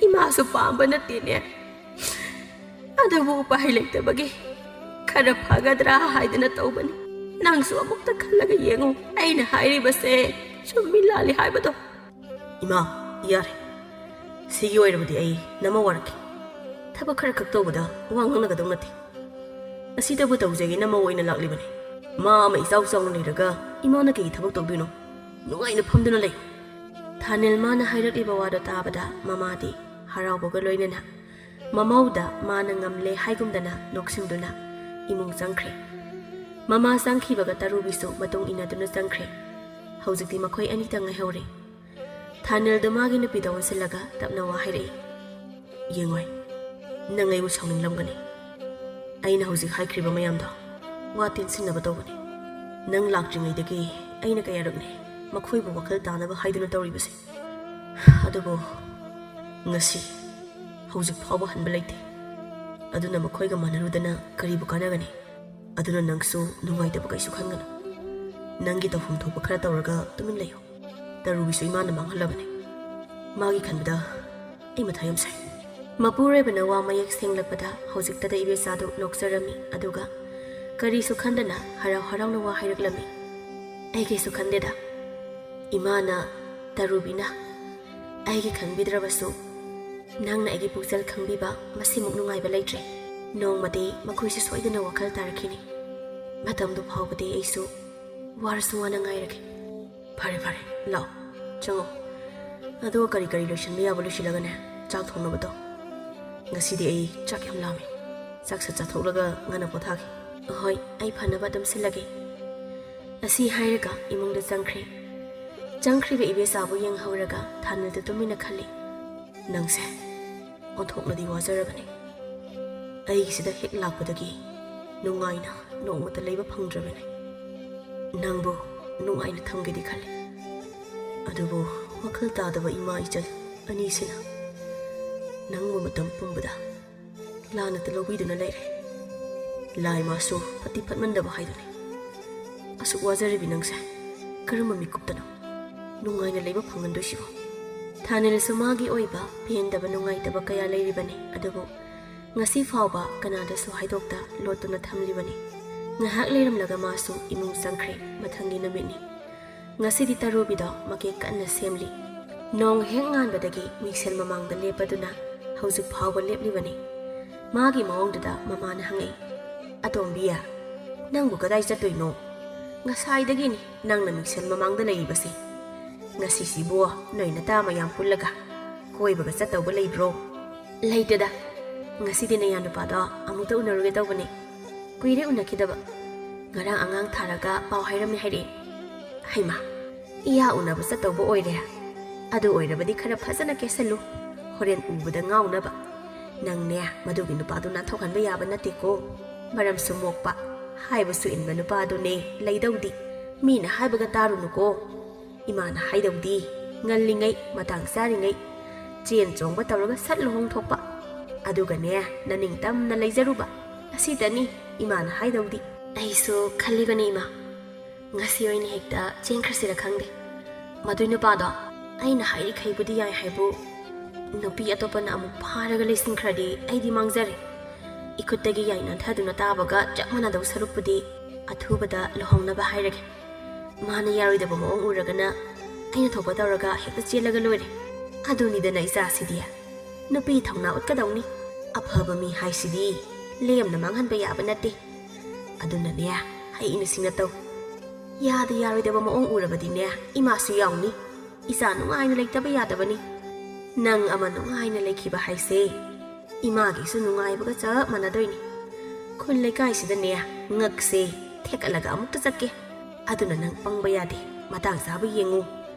ꯏꯃꯥꯁꯨ ꯄꯥꯝꯕ ꯅꯠꯇꯦꯅꯦ꯫ ꯑꯗꯨꯕꯨ ꯎꯄꯥꯏ ꯂꯩꯇꯕꯒꯤ ꯈꯔ ꯐꯒꯗ꯭ꯔꯥ ꯍꯥꯏꯗꯅ ꯇꯧꯕꯅꯤ꯫ ꯅꯪꯁꯨ ꯑꯃꯨꯛꯇ ꯈꯜꯂꯒ ꯌꯦꯡꯉꯨ, ꯑꯩꯅ ꯍꯥꯏꯔꯤꯕꯁꯦ ꯆꯨꯝꯃꯤ ꯂꯥꯜꯂꯤ ꯍꯥꯏꯕꯗꯣ꯫" "ꯏꯃꯥ, ꯌꯥꯔꯦ꯫ ꯁꯤꯒꯤ ꯑꯣꯏꯔꯕꯗꯤ ꯑꯩ ꯅꯃ ꯋꯥꯔꯛꯀꯦ꯫ ꯊꯕꯛ ꯈꯔ ꯈꯛ ꯇꯧꯕꯗ ꯋꯥ ꯉꯥꯡꯅꯒꯗꯧ ꯅꯠꯇꯦ꯫ ꯑꯁꯤꯗꯕꯨ ꯇꯧꯖꯒꯦꯅ ꯃꯧ ꯑꯣꯏꯅ ꯂꯥꯛꯂꯤꯕꯅꯤ꯫ ꯃꯥ ꯑꯃ ꯏꯆꯥꯎ ꯆꯥꯎꯅ ꯂꯩꯔꯒ ꯏꯃꯥꯅ ꯀꯩꯒꯤ ꯊꯕꯛ ꯇꯧꯗꯣꯏꯅꯣ? ꯅꯨꯡꯉꯥꯏꯅ ꯐꯝꯗꯨꯅ ꯂꯩꯌꯨ꯫ ꯊꯥꯅꯤꯜ ꯃꯥꯅ ꯍꯥꯏꯔꯛꯂꯤꯕ ꯋꯥꯗꯣ ꯇꯥꯕꯗ ꯃꯃꯥꯗꯤ ꯍꯔꯥꯎꯕꯒ ꯂꯣꯏꯅꯅ ꯃꯃꯧꯗ ꯃꯥꯅ ꯉꯝꯂꯦ ꯍꯥꯏꯒꯨꯝꯗꯅ ꯅꯣꯛꯁꯤꯟꯗꯨꯅ ꯏꯃꯨꯡ ꯆꯪꯈ꯭ꯔꯦ꯫ ꯃꯃꯥ ꯆꯪꯈꯤꯕꯒ ꯇꯔꯨꯕꯤꯁꯨ ꯃꯇꯨꯡ ꯏꯟꯅꯗꯨꯅ ꯆꯪꯈ꯭ꯔꯦ꯫ ꯍꯧꯖꯤꯛꯇꯤ ꯃꯈꯣꯏ ꯑꯅꯤꯇ ꯉꯥꯏꯍꯧꯔꯦ꯫ ꯊꯥꯅꯤꯜꯗꯨ ꯃꯥꯒꯤ ꯅꯨꯄꯤꯗ ꯑꯣꯟꯁꯤꯜꯂꯒ ꯇꯞꯅ ꯋꯥ ꯍꯥꯏꯔꯛꯏ꯫ ꯌꯦꯡꯉꯣꯏ, ꯅꯪ ꯑꯩꯕꯨ ꯁꯥꯎꯅꯤꯡꯂꯝꯒꯅꯤ꯫ ꯑꯩꯅ ꯍꯧꯖꯤꯛ ꯍꯥꯏꯈ꯭ꯔꯤꯕ ꯃꯌꯥꯝꯗꯣ ꯋꯥ ꯇꯦꯟꯁꯤꯟꯅꯕ ꯇꯧꯕꯅꯤ꯫ ꯅꯪ ꯂꯥꯛꯇ꯭ꯔꯤꯉꯩꯗꯒꯤ ꯑꯩꯅ ꯀꯌꯥꯔꯛꯅꯤ ꯃꯈꯣꯏꯕꯨ ꯋꯥꯈꯜ ꯇꯥꯅꯕ ꯍꯥꯏꯗꯨꯅ ꯇꯧꯔꯤꯕꯁꯦ꯫ ꯑꯗꯨꯕꯨ ꯉꯁꯤ ꯍꯧꯖꯤꯛ ꯐꯥꯎꯕ ꯍꯟꯕ ꯂꯩꯇꯦ꯫ ꯑꯗꯨꯅ ꯃꯈꯣꯏꯒ ꯃꯥꯟꯅꯔꯨꯗꯅ ꯀꯔꯤꯕꯨ ꯀꯥꯟꯅꯒꯅꯤ? ꯑꯗꯨꯅ ꯅꯪꯁꯨ ꯅꯨꯡꯉꯥꯏꯇꯕ ꯀꯩꯁꯨ ꯈꯟꯒꯅꯨ꯫ ꯅꯪꯒꯤ ꯇꯧꯐꯝ ꯊꯣꯛꯄ ꯈꯔ ꯇꯧꯔꯒ ꯇꯨꯃꯤꯟ ꯂꯩꯌꯨ꯫ ꯇꯔꯨꯕꯤꯁꯨ ꯏꯃꯥꯅ ꯃꯥꯡꯍꯜꯂꯕꯅꯤ꯫ ꯃꯥꯒꯤ ꯈꯟꯕꯗ ꯑꯩ ꯃꯊꯥ ꯌꯥꯝ ꯁꯥꯏ꯫ ꯃꯄꯨꯔꯣꯏꯕꯅ ꯋꯥ ꯃꯌꯦꯛ ꯁꯦꯡꯂꯛꯄꯗ ꯍꯧꯖꯤꯛꯇꯗ ꯏꯕꯦꯆꯥꯗꯨ ꯅꯣꯛꯆꯔꯝꯃꯤ, ꯑꯗꯨꯒ ꯀꯔꯤꯁꯨ ꯈꯟꯗꯅ ꯍꯔꯥꯎ ꯍꯔꯥꯎꯅ ꯋꯥ ꯍꯥꯏꯔꯛꯂꯝꯃꯤ꯫ ꯑꯩ ꯀꯩꯁꯨ ꯈꯟꯗꯦꯗ꯫ ꯏꯃꯥꯅ, ꯇꯔꯨꯕꯤꯅ ꯑꯩꯒꯤ ꯈꯟꯕꯤꯗ꯭ꯔꯕꯁꯨ ꯅꯪꯅ ꯑꯩꯒꯤ ꯄꯨꯛꯆꯦꯜ ꯈꯪꯕꯤꯕ ꯃꯁꯤꯃꯨꯛ ꯅꯨꯡꯉꯥꯏꯕ ꯂꯩꯇ꯭ꯔꯦ꯫ ꯅꯣꯡꯃꯗꯤ ꯃꯈꯣꯏꯁꯨ ꯁꯣꯏꯗꯅ ꯋꯥꯈꯜ ꯇꯥꯔꯛꯈꯤꯅꯤ꯫ ꯃꯇꯝꯗꯨ ꯐꯥꯎꯕꯗꯤ ꯑꯩꯁꯨ ꯋꯥꯔꯁꯨ ꯋꯥꯅ ꯉꯥꯏꯔꯒꯦ꯫ ꯐꯔꯦ ꯐꯔꯦ, ꯂꯥꯛꯑꯣ, ꯆꯪꯉꯣ꯫ ꯑꯗꯨꯒ ꯀꯔꯤ ꯀꯔꯤ ꯂꯣꯏꯁꯤꯟꯕ ꯌꯥꯕ ꯂꯣꯏꯁꯤꯜꯂꯒꯅꯦ, ꯆꯥꯛ ꯊꯣꯡꯅꯕ ꯇꯧ꯫ ꯉꯁꯤꯗꯤ ꯑꯩ ꯆꯥꯛ ꯌꯥꯝ ꯂꯥꯝꯃꯦ꯫ ꯆꯥꯛ ꯁꯠ ꯆꯥꯊꯣꯛꯂꯒ ꯉꯟꯅ ꯄꯣꯊꯥꯒꯦ꯫ ꯍꯣꯏ, ꯑꯩ ꯐꯅꯕ ꯑꯗꯨꯝ ꯁꯤꯜꯂꯒꯦ꯫ ꯑꯁꯤ ꯍꯥꯏꯔꯒ ꯏꯃꯨꯡꯗ ꯆꯪꯈ꯭ꯔꯦ꯫ ꯆꯪꯈ꯭ꯔꯤꯕ ꯏꯕꯦꯆꯥꯕꯨ ꯌꯦꯡꯍꯧꯔꯒ ꯊꯥꯅꯤꯜꯗꯨ ꯇꯨꯃꯤꯟꯅ ꯈꯜꯂꯤ꯫ ꯅꯪꯁꯦ ꯑꯣꯟꯊꯣꯛꯅꯗꯤ ꯋꯥꯖꯔꯕꯅꯤ꯫ ꯑꯩꯒꯤꯁꯤꯗ ꯍꯦꯛ ꯂꯥꯛꯄꯗꯒꯤ ꯅꯨꯡꯉꯥꯏꯅ ꯅꯣꯡꯃꯇ ꯂꯩꯕ ꯐꯪꯗ꯭ꯔꯕꯅꯤ꯫ ꯅꯪꯕꯨ ꯅꯨꯡꯉꯥꯏꯅ ꯊꯝꯒꯦꯗꯤ ꯈꯜꯂꯤ꯫ ꯑꯗꯨꯕꯨ ꯋꯥꯈꯜ ꯇꯥꯗꯕ ꯏꯃꯥ ꯏꯆꯜ ꯑꯅꯤꯁꯤꯅ ꯅꯪꯕꯨ ꯃꯇꯝ ꯄꯨꯝꯕꯗ ꯂꯥꯟꯅꯇ ꯂꯧꯕꯤꯗꯨꯅ ꯂꯩꯔꯦ꯫ ꯂꯥꯏ ꯃꯥꯁꯨ ꯐꯠꯇꯤ ꯐꯠꯃꯟꯗꯕ ꯍꯥꯏꯗꯨꯅꯤ꯫ ꯑꯁꯨꯛ ꯋꯥꯖꯔꯤꯕꯤ ꯅꯪꯁꯦ ꯀꯔꯝꯕ ꯃꯤꯀꯨꯞꯇꯅꯣ ꯅꯨꯡꯉꯥꯏꯅ ꯂꯩꯕ ꯐꯪꯍꯟꯗꯣꯏꯁꯤꯕꯣ? ꯊꯥꯅꯤꯜꯁꯨ ꯃꯥꯒꯤ ꯑꯣꯏꯕ ꯄꯦꯟꯗꯕ ꯅꯨꯡꯉꯥꯏꯇꯕ ꯀꯌꯥ ꯂꯩꯔꯤꯕꯅꯤ, ꯑꯗꯨꯕꯨ ꯉꯁꯤ ꯐꯥꯎꯕ ꯀꯅꯥꯗꯁꯨ ꯍꯥꯏꯗꯣꯛꯇ ꯂꯣꯠꯇꯨꯅ ꯊꯝꯂꯤꯕꯅꯤ꯫ ꯉꯥꯏꯍꯥꯛ ꯂꯩꯔꯝꯂꯒ ꯃꯥꯁꯨ ꯏꯃꯨꯡ ꯆꯪꯈ꯭ꯔꯦ꯫ ꯃꯊꯪꯒꯤ ꯅꯨꯃꯤꯠꯅꯤ꯫ ꯉꯁꯤꯗꯤ ꯇꯔꯨꯕꯤꯗꯣ ꯃꯀꯦ ꯀꯟꯅ ꯁꯦꯝꯂꯤ꯫ ꯅꯣꯡ ꯍꯦꯛ ꯉꯥꯟꯕꯗꯒꯤ ꯃꯤꯡꯁꯦꯜ ꯃꯃꯥꯡꯗ ꯂꯦꯞꯄꯗꯨꯅ ꯍꯧꯖꯤꯛ ꯐꯥꯎꯕ ꯂꯦꯞꯂꯤꯕꯅꯤ꯫ ꯃꯥꯒꯤ ꯃꯑꯣꯡꯗꯨꯗ ꯃꯃꯥꯅ ꯍꯪꯉꯛꯏ, "ꯑꯇꯣꯝꯕꯤ, ꯅꯪꯕꯨ ꯀꯗꯥꯏ ꯆꯠꯇꯣꯏꯅꯣ? "ꯉꯁꯥꯏꯗꯒꯤꯅꯤ ꯅꯪꯅ ꯃꯤꯡꯁꯦꯜ ꯃꯃꯥꯡꯗ ꯂꯩꯔꯤꯕꯁꯦ꯫ ꯉꯁꯤꯁꯤꯕꯨ ꯅꯣꯏ ꯅꯇꯥ ꯃꯌꯥꯝ ꯄꯨꯜꯂꯒ ꯀꯣꯏꯕꯒ ꯆꯠꯇꯧꯕ ꯂꯩꯕ꯭ꯔꯣ?" "ꯂꯩꯇꯦꯗ꯫ ꯉꯁꯤꯗꯤ ꯅꯌꯥ ꯅꯨꯄꯥꯗꯣ ꯑꯃꯨꯛꯇ ꯎꯅꯔꯨꯒꯦ ꯇꯧꯕꯅꯦ꯫ ꯀꯨꯏꯔꯦ ꯎꯅꯈꯤꯗꯕ꯫ ꯉꯔꯥꯡ ꯑꯉꯥꯡ ꯊꯥꯔꯒ ꯄꯥꯎ ꯍꯥꯏꯔꯝꯃꯦ ꯍꯥꯏꯔꯛꯑꯦ꯫ ꯍꯩꯃꯥ, ꯏꯌꯥ ꯎꯅꯕ ꯆꯠꯇꯧꯕ ꯑꯣꯏꯔꯦ꯫ ꯑꯗꯨ ꯑꯣꯏꯔꯕꯗꯤ ꯈꯔ ꯐꯖꯅ ꯀꯦꯁꯜꯂꯨ, ꯍꯣꯔꯦꯟ ꯎꯕꯗ ꯉꯥꯎꯅꯕ꯫ ꯅꯪꯅꯦ, ꯃꯗꯨꯒꯤ ꯅꯨꯄꯥꯗꯨ ꯅꯥꯟꯊꯣꯛꯍꯟꯕ ꯌꯥꯕ ꯅꯠꯇꯦꯀꯣ꯫ ꯃꯔꯝꯁꯨ ꯃꯣꯛꯄ, ꯍꯥꯏꯕꯁꯨ ꯏꯟꯕ ꯅꯨꯄꯥꯗꯨꯅꯦ ꯂꯩꯗꯧꯗꯤ꯫ ꯃꯤꯅ ꯍꯥꯏꯕꯒ ꯇꯥꯔꯨꯅꯨꯀꯣ꯫ ꯏꯃꯥꯅ ꯍꯥꯏꯗꯧꯗꯤ, ꯉꯜꯂꯤꯉꯩ, ꯃꯇꯥꯡ ꯆꯥꯔꯤꯉꯩ ꯆꯦꯟ ꯆꯣꯡꯕ ꯇꯧꯔꯒ ꯁꯠ ꯂꯨꯍꯣꯡꯊꯣꯛꯄ꯫ ꯑꯗꯨꯒꯅꯦ, ꯅꯅꯤꯡꯇꯝꯅ ꯂꯩꯖꯔꯨꯕ꯫ ꯑꯁꯤꯇꯅꯤ ꯏꯃꯥꯅ ꯍꯥꯏꯗꯧꯗꯤ꯫ ꯑꯩꯁꯨ ꯈꯜꯂꯤꯕꯅꯤ, ꯏꯃꯥ꯫ ꯉꯁꯤ ꯑꯣꯏꯅ ꯍꯦꯛꯇ ꯆꯦꯟꯈ꯭ꯔꯁꯤꯔ ꯈꯪꯗꯦ꯫ ꯃꯗꯨꯏ ꯅꯨꯄꯥꯗꯣ ꯑꯩꯅ ꯍꯥꯏꯔꯤꯈꯩꯕꯨꯗꯤ ꯌꯥꯏ ꯍꯥꯏꯕꯨ, ꯅꯨꯄꯤ ꯑꯇꯣꯞꯄꯅ ꯑꯃꯨꯛ ꯐꯥꯔꯒ ꯂꯩꯁꯤꯟꯈ꯭ꯔꯗꯤ ꯑꯩꯗꯤ ꯃꯥꯡꯖꯔꯦ꯫ ꯏꯈꯨꯠꯇꯒꯤ ꯌꯥꯏ ꯅꯥꯟꯊꯗꯨꯅ ꯇꯥꯕꯒ ꯆꯞ ꯃꯥꯟꯅꯗꯧ ꯁꯔꯨꯛꯄꯨꯗꯤ ꯑꯊꯨꯕꯗ ꯂꯨꯍꯣꯡꯅꯕ ꯍꯥꯏꯔꯒꯦ꯫ ꯃꯥꯅ ꯌꯥꯔꯣꯏꯗꯕ ꯃꯑꯣꯡ ꯎꯔꯒꯅ ꯑꯩꯅ ꯊꯣꯛꯄ ꯇꯧꯔꯒ ꯍꯦꯛꯇ ꯆꯦꯜꯂꯒ ꯂꯣꯏꯔꯦ꯫ ꯑꯗꯨꯅꯤꯗꯅ ꯏꯆꯥꯁꯤꯗꯤ꯫ ꯅꯨꯄꯤ ꯊꯧꯅꯥ ꯎꯠꯀꯗꯧꯅꯤ꯫ ꯑꯐꯕ ꯃꯤ ꯍꯥꯏꯁꯤꯗꯤ ꯂꯦꯝꯅ ꯃꯥꯡꯍꯟꯕ ꯌꯥꯕ ꯅꯠꯇꯦ꯫ ꯑꯗꯨꯅꯅꯦ, ꯍꯩꯅ ꯁꯤꯡꯅ ꯇꯧ꯫ ꯌꯥꯗ ꯌꯥꯔꯣꯏꯗꯕ ꯃꯑꯣꯡ ꯎꯔꯕꯗꯤꯅꯦ, ꯏꯃꯥꯁꯨ ꯌꯥꯎꯅꯤ꯫ ꯏꯆꯥ ꯅꯨꯡꯉꯥꯏꯅ ꯂꯩꯇꯕ ꯌꯥꯗꯕꯅꯤ꯫ ꯅꯪ ꯑꯃ ꯅꯨꯡꯉꯥꯏꯅ ꯂꯩꯈꯤꯕ ꯍꯥꯏꯁꯦ ꯏꯃꯥꯒꯤꯁꯨ ꯅꯨꯡꯉꯥꯏꯕꯒ ꯆꯞ ꯃꯥꯟꯅꯗꯣꯏꯅꯤ꯫ ꯈꯨꯜ ꯂꯩꯀꯥꯏꯁꯤꯗꯅꯦ, ꯉꯛꯁꯦ ꯊꯦꯛꯀꯠꯂꯒ ꯑꯃꯨꯛꯇ ꯆꯠꯀꯦ꯫ ꯑꯗꯨꯅ ꯅꯪ ꯄꯪꯕ ꯌꯥꯗꯦ꯫ ꯃꯇꯥꯡ ꯆꯥꯕ ꯌꯦꯡꯉꯨ꯫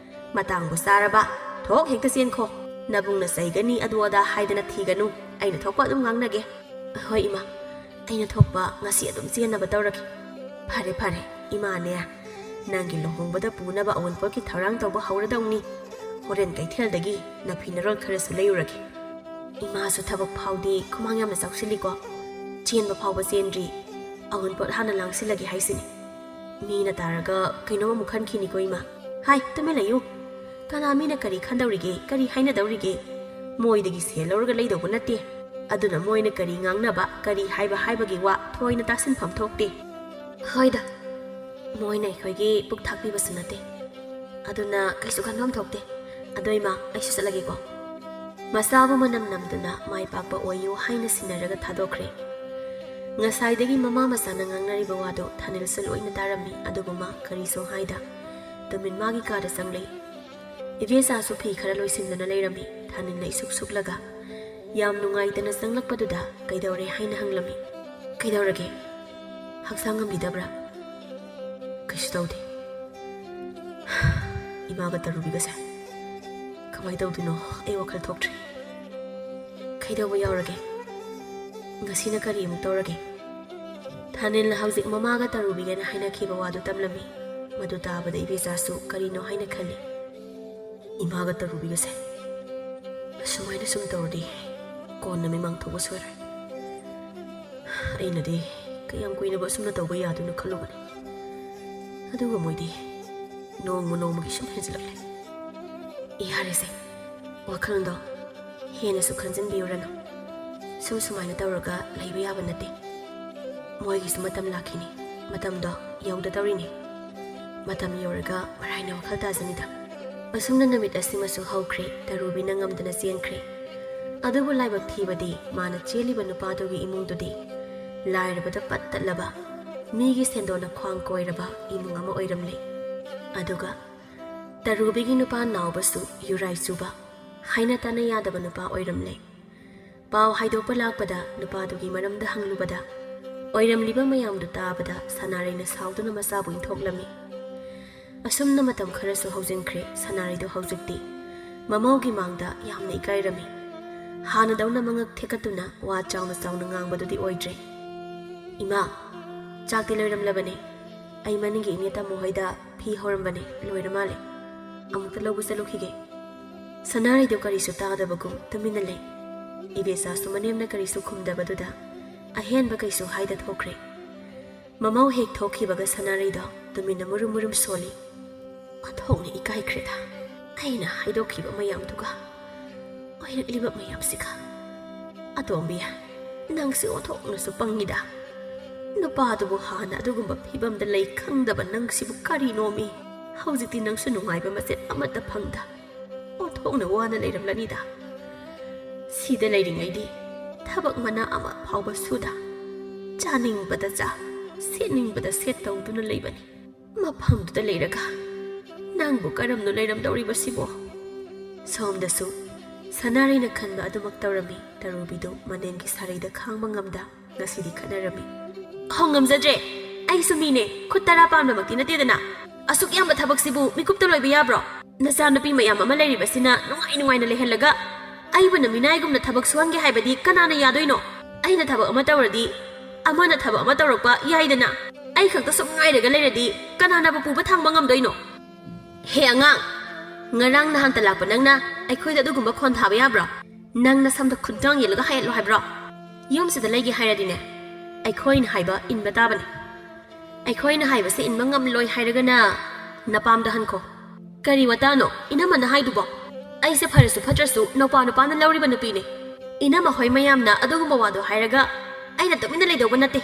ꯃꯇꯥꯡꯕꯨ ꯆꯥꯔꯕ, ꯊꯣꯛ ꯍꯦꯛꯇ ꯆꯦꯟꯈꯣ꯫ ꯅꯕꯨꯡꯅ ꯆꯩꯒꯅꯤ, ꯑꯗꯨ ꯑꯗꯥ ꯍꯥꯏꯗꯅ ꯊꯤꯒꯅꯨ꯫ ꯑꯩꯅ ꯊꯣꯛꯄ ꯑꯗꯨꯝ ꯉꯥꯡꯅꯒꯦ꯫ ꯍꯣꯏ, ꯏꯃꯥ꯫ ꯑꯩꯅ ꯊꯣꯛꯄ ꯉꯁꯤ ꯑꯗꯨꯝ ꯆꯦꯟꯅꯕ ꯇꯧꯔꯒꯦ꯫ ꯐꯔꯦ, ꯐꯔꯦ꯫ ꯏꯃꯥꯅꯦ, ꯅꯪꯒꯤ ꯂꯨꯍꯣꯡꯕꯗ ꯄꯨꯅꯕ ꯑꯋꯨꯟꯄꯣꯠꯀꯤ ꯊꯧꯔꯥꯡ ꯇꯧꯕ ꯍꯧꯔꯗꯧꯅꯤ꯫ ꯍꯣꯔꯦꯟ ꯀꯩꯊꯦꯜꯗꯒꯤ ꯅꯐꯤ ꯅꯔꯣꯜ ꯈꯔꯁꯨ ꯂꯩꯔꯨꯔꯒꯦ꯫ ꯏꯃꯥꯁꯨ ꯊꯕꯛ ꯐꯥꯎꯗꯤ ꯈꯨꯃꯥꯡ ꯌꯥꯝꯅ ꯆꯥꯎꯁꯤꯜꯂꯤꯀꯣ꯫ ꯆꯦꯟꯕ ꯐꯥꯎꯕ ꯆꯦꯟꯗ꯭ꯔꯤ꯫ ꯑꯋꯨꯟꯄꯣꯠ ꯍꯥꯟꯅ ꯂꯥꯡꯁꯤꯜꯂꯒꯦ ꯍꯥꯏꯁꯤꯅꯤ꯫ ꯃꯤꯅ ꯇꯥꯔꯒ ꯀꯩꯅꯣꯝ ꯑꯃꯨꯛ ꯈꯟꯈꯤꯅꯤꯀꯣ, ꯏꯃꯥ꯫ ꯍꯥꯏ, ꯇꯨꯃꯤꯟ ꯂꯩꯌꯨ꯫ ꯀꯅꯥ ꯃꯤꯅ ꯀꯔꯤ ꯈꯟꯗꯧꯔꯤꯒꯦ, ꯀꯔꯤ ꯍꯥꯏꯅꯗꯧꯔꯤꯒꯦ? ꯃꯣꯏꯗꯒꯤ ꯁꯦꯜ ꯂꯧꯔꯒ ꯂꯩꯗꯧꯕ ꯅꯠꯇꯦ꯫ ꯑꯗꯨꯅ ꯃꯣꯏꯅ ꯀꯔꯤ ꯉꯥꯡꯅꯕ, ꯀꯔꯤ ꯍꯥꯏꯕ ꯍꯥꯏꯕꯒꯤ ꯋꯥ ꯊꯣꯏꯅ ꯇꯥꯁꯤꯟꯐꯝ ꯊꯣꯛꯇꯦ꯫ ꯍꯣꯏꯗ, ꯃꯣꯏꯅ ꯑꯩꯈꯣꯏꯒꯤ ꯄꯨꯛ ꯊꯥꯛꯄꯤꯕꯁꯨ ꯅꯠꯇꯦ꯫ ꯑꯗꯨꯅ ꯀꯩꯁꯨ ꯈꯟꯐꯝ ꯊꯣꯛꯇꯦ꯫ ꯑꯗꯣ ꯏꯃꯥ, ꯑꯩꯁꯨ ꯆꯠꯂꯒꯦꯀꯣ꯫ ꯃꯆꯥꯕꯨ ꯃꯅꯝ ꯅꯝꯗꯨꯅ ꯃꯥꯏ ꯄꯥꯛꯄ ꯑꯣꯏꯌꯨ ꯍꯥꯏꯅ ꯁꯤꯟꯅꯔꯒ ꯊꯥꯗꯣꯛꯈ꯭ꯔꯦ꯫ ꯉꯁꯥꯏꯗꯒꯤ ꯃꯃꯥ ꯃꯆꯥꯅ ꯉꯥꯡꯅꯔꯤꯕ ꯋꯥꯗꯣ ꯊꯥꯅꯤꯜꯁꯨ ꯂꯣꯏꯅ ꯇꯥꯔꯝꯃꯤ, ꯑꯗꯨꯕꯨ ꯃꯥ ꯀꯔꯤꯁꯨ ꯍꯥꯏꯗ ꯇꯨꯃꯤꯟ ꯃꯥꯒꯤ ꯀꯥꯗ ꯆꯪꯂꯛꯏ꯫ ꯏꯕꯦꯆꯥꯁꯨ ꯐꯤ ꯈꯔ ꯂꯣꯏꯁꯤꯟꯗꯨꯅ ꯂꯩꯔꯝꯃꯤ꯫ ꯊꯥꯅꯤꯜꯅ ꯏꯁꯨꯛ ꯁꯨꯛꯂꯒ ꯌꯥꯝ ꯅꯨꯡꯉꯥꯏꯇꯅ ꯆꯪꯂꯛꯄꯗꯨꯗ "ꯀꯩꯗꯧꯔꯦ?" ꯍꯥꯏꯅ ꯍꯪꯂꯝꯃꯤ꯫ "ꯀꯩꯗꯧꯔꯒꯦ? ꯍꯛꯆꯥꯡ ꯉꯝꯕꯤꯗꯕ꯭ꯔꯥ?" "ꯀꯩꯁꯨ ꯇꯧꯗꯦ꯫ ꯏꯃꯥꯒ ꯇꯔꯨꯕꯤꯒꯁꯦ ꯀꯃꯥꯏꯅ ꯇꯧꯗꯣꯏꯅꯣ? ꯑꯩ ꯋꯥꯈꯜ ꯊꯣꯛꯇ꯭ꯔꯦ꯫ ꯀꯩꯗꯧꯕ ꯌꯥꯎꯔꯒꯦ? ꯉꯁꯤꯅ ꯀꯔꯤ ꯑꯃꯨꯛ ꯇꯧꯔꯒꯦ?" ꯊꯥꯅꯤꯜꯅ ꯍꯧꯖꯤꯛ ꯃꯃꯥꯒ ꯇꯔꯨꯕꯤꯒꯅ ꯍꯥꯏꯅꯈꯤꯕ ꯋꯥꯗꯨ ꯇꯝꯂꯝꯃꯤ꯫ ꯃꯗꯨ ꯇꯥꯕꯗ ꯏꯕꯦꯆꯥꯁꯨ ꯀꯔꯤꯅꯣ ꯍꯥꯏꯅ ꯈꯜꯂꯤ꯫ "ꯏꯃꯥꯒ ꯇꯔꯨꯕꯤꯒꯁꯦ ꯑꯁꯨꯃꯥꯏꯅ ꯁꯨꯝ ꯇꯧꯔꯗꯤ ꯀꯣꯟꯅ ꯃꯤꯃꯥꯡ ꯊꯣꯛꯄ ꯁꯣꯏꯔꯣꯏ꯫ ꯑꯩꯅꯗꯤ ꯀꯌꯥꯝ ꯀꯨꯏꯅꯕꯨ ꯑꯁꯨꯝꯅ ꯇꯧꯕ ꯌꯥꯗꯣꯏꯅꯣ ꯈꯜꯂꯨꯕꯅꯤ꯫ ꯑꯗꯨꯒ ꯃꯣꯏꯗꯤ ꯅꯣꯡꯃ ꯅꯣꯡꯃꯒꯤ ꯁꯨꯝ ꯍꯦꯟꯖꯤꯜꯂꯛꯂꯦ꯫ ꯌꯥꯔꯦꯁꯦ, ꯋꯥꯈꯜꯗꯣ ꯍꯦꯟꯅꯁꯨ ꯈꯟꯖꯤꯟꯕꯤꯔꯨꯔꯅꯨ꯫ ꯁꯨꯝ ꯁꯨꯃꯥꯏꯅ ꯇꯧꯔꯒ ꯂꯩꯕ ꯌꯥꯕ ꯅꯠꯇꯦ꯫ ꯃꯣꯏꯒꯤꯁꯨ ꯃꯇꯝ ꯂꯥꯛꯈꯤꯅꯤ꯫ ꯃꯇꯝꯗꯣ ꯌꯧꯗꯗꯧꯔꯤꯅꯤ꯫ ꯃꯇꯝ ꯌꯧꯔꯒ ꯃꯔꯥꯏꯅ ꯋꯥꯈꯜ ꯇꯥꯖꯅꯤꯗ꯫" ꯑꯁꯨꯝꯅ ꯅꯨꯃꯤꯠ ꯑꯁꯤꯃꯁꯨ ꯍꯧꯈ꯭ꯔꯦ꯫ ꯇꯔꯨꯕꯤꯅ ꯉꯝꯗꯅ ꯆꯦꯟꯈ꯭ꯔꯦ꯫ ꯑꯗꯨꯕꯨ ꯂꯥꯏꯕꯛ ꯊꯤꯕꯗꯤ ꯃꯥꯅ ꯆꯦꯜꯂꯤꯕ ꯅꯨꯄꯥꯗꯨꯒꯤ ꯏꯃꯨꯡꯗꯨꯗꯤ ꯂꯥꯏꯔꯕꯗ ꯄꯠ ꯇꯠꯂꯕ, ꯃꯤꯒꯤ ꯁꯦꯟꯗꯣꯟꯅ ꯈ꯭ꯋꯥꯡ ꯀꯣꯏꯔꯕ ꯏꯃꯨꯡ ꯑꯃ ꯑꯣꯏꯔꯝꯂꯦ꯫ ꯑꯗꯨꯒ ꯇꯔꯨꯕꯤꯒꯤ ꯅꯨꯄꯥ ꯅꯥꯎꯕꯁꯨ ꯌꯨꯔꯥꯏ ꯆꯨꯕ, ꯍꯥꯏꯅ ꯇꯥꯅ ꯌꯥꯗꯕ ꯅꯨꯄꯥ ꯑꯣꯏꯔꯝꯂꯦ꯫ ꯄꯥꯎ ꯍꯥꯏꯗꯣꯛꯄ ꯂꯥꯛꯄꯗ ꯅꯨꯄꯥꯗꯨꯒꯤ ꯃꯔꯝꯗ ꯍꯪꯂꯨꯕꯗ, ꯑꯣꯏꯔꯝꯂꯤꯕ ꯃꯌꯥꯝꯗꯨ ꯇꯥꯕꯗ ꯁꯅꯥꯔꯩꯅ ꯁꯥꯎꯗꯨꯅ ꯃꯆꯥꯕꯨ ꯏꯟꯊꯣꯛꯂꯝꯃꯤ꯫ ꯑꯁꯨꯝꯅ ꯃꯇꯝ ꯈꯔꯁꯨ ꯍꯧꯖꯤꯟꯈ꯭ꯔꯦ꯫ ꯁꯅꯥꯔꯩꯗꯨ ꯍꯧꯖꯤꯛꯇꯤ ꯃꯃꯧꯒꯤ ꯃꯥꯡꯗ ꯌꯥꯝꯅ ꯏꯀꯥꯏꯔꯝꯃꯤ꯫ ꯍꯥꯟꯅꯗꯧꯅ ꯃꯉꯛ ꯊꯦꯛꯀꯠꯇꯨꯅ ꯋꯥ ꯆꯥꯎꯅ ꯆꯥꯎꯅ ꯉꯥꯡꯕꯗꯨꯗꯤ ꯑꯣꯏꯗ꯭ꯔꯦ꯫ "ꯏꯃꯥ, ꯆꯥꯛꯇꯤ ꯂꯣꯏꯔꯝꯂꯕꯅꯦ꯫ ꯑꯩ ꯃꯅꯤꯡꯒꯤ ꯏꯅꯦ ꯇꯥꯃꯣ ꯍꯣꯏꯗ ꯐꯤ ꯍꯧꯔꯝꯕꯅꯦ, ꯂꯣꯏꯔ ꯃꯥꯜꯂꯦ꯫ ꯑꯃꯨꯛꯇ ꯂꯧꯕ ꯆꯠꯂꯨꯈꯤꯒꯦ꯫" ꯁꯅꯥꯔꯩꯗꯨ ꯀꯔꯤꯁꯨ ꯇꯥꯗꯕꯒꯨꯝ ꯇꯨꯃꯤꯟꯅ ꯂꯩ꯫ ꯏꯕꯦꯆꯥꯁꯨ ꯃꯅꯦꯝꯅ ꯀꯔꯤꯁꯨ ꯈꯨꯝꯗꯕꯗꯨꯗ ꯑꯍꯦꯟꯕ ꯀꯩꯁꯨ ꯍꯥꯏꯗ ꯊꯣꯛꯈ꯭ꯔꯦ꯫ ꯃꯃꯧ ꯍꯦꯛ ꯊꯣꯛꯈꯤꯕꯒ ꯁꯅꯥꯔꯩꯗꯣ ꯇꯨꯃꯤꯟꯅ ꯃꯨꯔꯨꯝ ꯃꯨꯔꯨꯝ ꯁꯣꯜꯂꯤ꯫ "ꯑꯣꯟꯊꯣꯛꯅ ꯏꯀꯥꯏꯈ꯭ꯔꯦꯗ, ꯑꯩꯅ ꯍꯥꯏꯗꯣꯛꯈꯤꯕ ꯃꯌꯥꯝꯗꯨꯒ꯫ ꯑꯣꯏꯔꯛꯂꯤꯕ ꯃꯌꯥꯝꯁꯤꯒ꯫ ꯑꯇꯣꯝꯕꯤ, ꯅꯪꯁꯦ ꯑꯣꯟꯊꯣꯛꯅꯁꯨ ꯄꯪꯉꯤꯗ꯫ ꯅꯨꯄꯥꯗꯨꯕꯨ ꯍꯥꯟꯅ ꯑꯗꯨꯒꯨꯝꯕ ꯐꯤꯕꯝꯗ ꯂꯩ ꯈꯪꯗꯕ ꯅꯪꯁꯤꯕꯨ ꯀꯔꯤꯅꯣꯃꯤ? ꯍꯧꯖꯤꯛꯇꯤ ꯅꯪꯁꯨ ꯅꯨꯡꯉꯥꯏꯕ ꯃꯆꯦꯠ ꯑꯃꯠꯇ ꯐꯪꯗ ꯑꯣꯟꯊꯣꯛꯅ ꯋꯥꯅ ꯂꯩꯔꯝꯂꯅꯤꯗ꯫ ꯁꯤꯗ ꯂꯩꯔꯤꯉꯩꯗꯤ ꯊꯕꯛ ꯃꯅꯥ ꯑꯃ ꯐꯥꯎꯕ ꯁꯨꯗ, ꯆꯥꯅꯤꯡꯕꯗ ꯆꯥ, ꯁꯦꯠꯅꯤꯡꯕꯗ ꯁꯦꯠ ꯇꯧꯗꯨꯅ ꯂꯩꯕꯅꯤ꯫ ꯃꯐꯝꯗꯨꯗ ꯂꯩꯔꯒ ꯅꯪꯕꯨ ꯀꯔꯝꯅ ꯂꯩꯔꯝꯗꯧꯔꯤꯕꯁꯤꯕꯣ? ꯁꯣꯝꯗꯁꯨ ꯁꯅꯥꯔꯩꯅ ꯈꯟꯕ ꯑꯗꯨꯃꯛ ꯇꯧꯔꯝꯃꯤ꯫ ꯇꯔꯨꯕꯤꯗꯨ ꯃꯅꯦꯝꯒꯤ ꯁꯥꯔꯩꯗ ꯈꯥꯡꯕ ꯉꯝꯗ ꯉꯁꯤꯗꯤ ꯈꯠꯅꯔꯝꯃꯤ꯫ "ꯍꯣ, ꯉꯝꯖꯗ꯭ꯔꯦ꯫ ꯑꯩꯁꯨ ꯃꯤꯅꯦ, ꯈꯨꯠ ꯇꯔꯥ ꯄꯥꯟꯕꯃꯛꯇꯤ ꯅꯠꯇꯦꯗꯅ꯫ ꯑꯁꯨꯛ ꯌꯥꯝꯕ ꯊꯕꯛꯁꯤꯕꯨ ꯃꯤꯀꯨꯞꯇ ꯂꯣꯏꯕ ꯌꯥꯕ꯭ꯔꯣ? ꯅꯆꯥꯅꯨꯄꯤ ꯃꯌꯥꯝ ꯑꯃ ꯂꯩꯔꯤꯕꯁꯤꯅ ꯅꯨꯡꯉꯥꯏ ꯅꯨꯡꯉꯥꯏꯅ ꯂꯩꯍꯜꯂꯒ ꯑꯩꯕꯨꯅ ꯃꯤꯅꯥꯏꯒꯨꯝꯅ ꯊꯕꯛ ꯁꯨꯍꯟꯒꯦ ꯍꯥꯏꯕꯗꯤ ꯀꯅꯥꯅ ꯌꯥꯗꯣꯏꯅꯣ? ꯑꯩꯅ ꯊꯕꯛ ꯑꯃ ꯇꯧꯔꯗꯤ ꯑꯃꯅ ꯊꯕꯛ ꯑꯃ ꯇꯧꯔꯛꯄ ꯌꯥꯏꯗꯅ꯫ ꯑꯩ ꯈꯛꯇ ꯁꯨꯝ ꯉꯥꯏꯔꯒ ꯂꯩꯔꯗꯤ ꯀꯅꯥꯅꯕꯨ ꯄꯨꯕ ꯊꯥꯡꯕ ꯉꯝꯗꯣꯏꯅꯣ?" "ꯍꯦ ꯑꯉꯥꯡ, ꯉꯔꯥꯡ ꯅꯍꯥꯟꯇ ꯂꯥꯛꯄ ꯅꯪꯅ ꯑꯩꯈꯣꯏꯗ ꯑꯗꯨꯒꯨꯝꯕ ꯈꯣꯟ ꯊꯥꯕ ꯌꯥꯕ꯭ꯔꯣ? ꯅꯪ ꯅꯁꯝꯗ ꯈꯨꯟꯇ꯭ꯔꯥꯡ ꯌꯦꯜꯂꯒ ꯍꯥꯏꯍꯠꯂꯣ ꯍꯥꯏꯕ꯭ꯔꯣ? ꯌꯨꯝꯁꯤꯗ ꯂꯩꯒꯦ ꯍꯥꯏꯔꯗꯤꯅꯦ, ꯑꯩꯈꯣꯏꯅ ꯍꯥꯏꯕ ꯏꯟꯕ ꯇꯥꯕꯅꯤ꯫ ꯑꯩꯈꯣꯏꯅ ꯍꯥꯏꯕꯁꯦ ꯏꯟꯕ ꯉꯝꯂꯣꯏ ꯍꯥꯏꯔꯒꯅ ꯅꯄꯥꯝꯗ ꯍꯟꯈꯣ꯫" "ꯀꯔꯤ ꯋꯥꯇꯥꯅꯣ ꯏꯅꯝꯃꯅ ꯍꯥꯏꯗꯨꯕꯣ? ꯑꯩꯁꯦ ꯐꯔꯁꯨ ꯐꯠꯇ꯭ꯔꯁꯨ ꯅꯧꯄꯥ ꯅꯨꯄꯥꯅ ꯂꯧꯔꯤꯕ ꯅꯨꯄꯤꯅꯤ꯫ ꯏꯅꯝꯃ ꯍꯣꯏ ꯃꯌꯥꯝꯅ ꯑꯗꯨꯒꯨꯝꯕ ꯋꯥꯗꯣ ꯍꯥꯏꯔꯒ ꯑꯩꯅ ꯇꯨꯃꯤꯟꯅ ꯂꯩꯗꯧꯕ ꯅꯠꯇꯦ꯫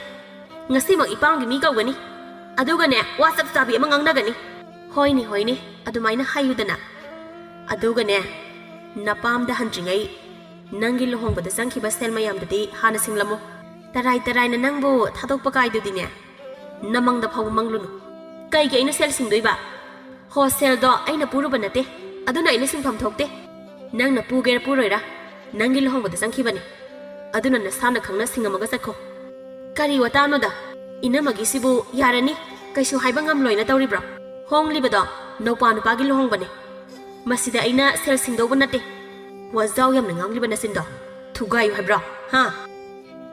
ꯉꯁꯤꯃꯛ ꯏꯄꯥꯝꯒꯤ ꯃꯤ ꯀꯧꯒꯅꯤ꯫ ꯑꯗꯨꯒꯅꯦ, ꯋꯥ ꯆꯞ ꯆꯥꯕꯤ ꯑꯃ ꯉꯥꯡꯅꯒꯅꯤ꯫" "ꯍꯣꯏꯅꯦ, ꯍꯣꯏꯅꯦ, ꯑꯗꯨꯃꯥꯏꯅ ꯍꯥꯏꯌꯨꯗꯅ꯫ ꯑꯗꯨꯒꯅꯦ, ꯅꯄꯥꯝꯗ ꯍꯟꯗ꯭ꯔꯤꯉꯩ ꯅꯪꯒꯤ ꯂꯨꯍꯣꯡꯕꯗ ꯆꯪꯈꯤꯕ ꯁꯦꯜ ꯃꯌꯥꯝꯗꯨꯗꯤ ꯍꯥꯟꯅ ꯁꯤꯡꯂꯝꯃꯨ꯫ ꯇꯔꯥꯏ ꯇꯔꯥꯏꯅ ꯅꯪꯕꯨ ꯊꯥꯗꯣꯛꯄ ꯀꯥꯏꯗꯨꯗꯤꯅꯦ, ꯅꯃꯪꯗ ꯐꯥꯎꯕ ꯃꯪꯂꯨꯅꯨ꯫" "ꯀꯩꯒꯤ ꯑꯩꯅ ꯁꯦꯜ ꯁꯤꯡꯗꯣꯏꯕ? ꯍꯣ, ꯁꯦꯜꯗꯣ ꯑꯩꯅ ꯄꯨꯔꯨꯕ ꯅꯠꯇꯦ, ꯑꯗꯨꯅ ꯑꯩꯅ ꯁꯤꯡꯐꯝ ꯊꯣꯛꯇꯦ꯫ ꯅꯪꯅ ꯄꯨꯒꯦꯔꯥ ꯄꯨꯔꯣꯏꯔꯥ, ꯅꯪꯒꯤ ꯂꯨꯍꯣꯡꯕꯗ ꯆꯪꯈꯤꯕꯅꯤ, ꯑꯗꯨꯅ ꯅꯁꯥꯅ ꯈꯪꯅ ꯁꯤꯡꯉꯝꯃꯒ ꯆꯠꯈꯣ꯫" "ꯀꯔꯤ ꯋꯥꯇꯥꯅꯣꯗ? ꯏꯅꯝꯃꯒꯤꯁꯤꯕꯨ ꯌꯥꯔꯅꯤ, ꯀꯩꯁꯨ ꯍꯥꯏꯕ ꯉꯝꯂꯣꯏꯅ ꯇꯧꯔꯤꯕ꯭ꯔꯣ? ꯍꯣꯡꯂꯤꯕꯗꯣ ꯅꯧꯄꯥ ꯅꯨꯄꯥꯒꯤ ꯂꯨꯍꯣꯡꯕꯅꯦ꯫ ꯃꯁꯤꯗ ꯑꯩꯅ ꯁꯦꯜ ꯁꯤꯡꯗꯧꯕ ꯅꯠꯇꯦ꯫ ꯋꯥꯖꯥꯎ ꯌꯥꯝꯅ ꯉꯥꯡꯂꯤꯕ ꯅꯆꯤꯟꯗꯣ ꯊꯨꯒꯥꯏꯌꯨ ꯍꯥꯏꯕ꯭ꯔꯣ, ꯍꯥ?"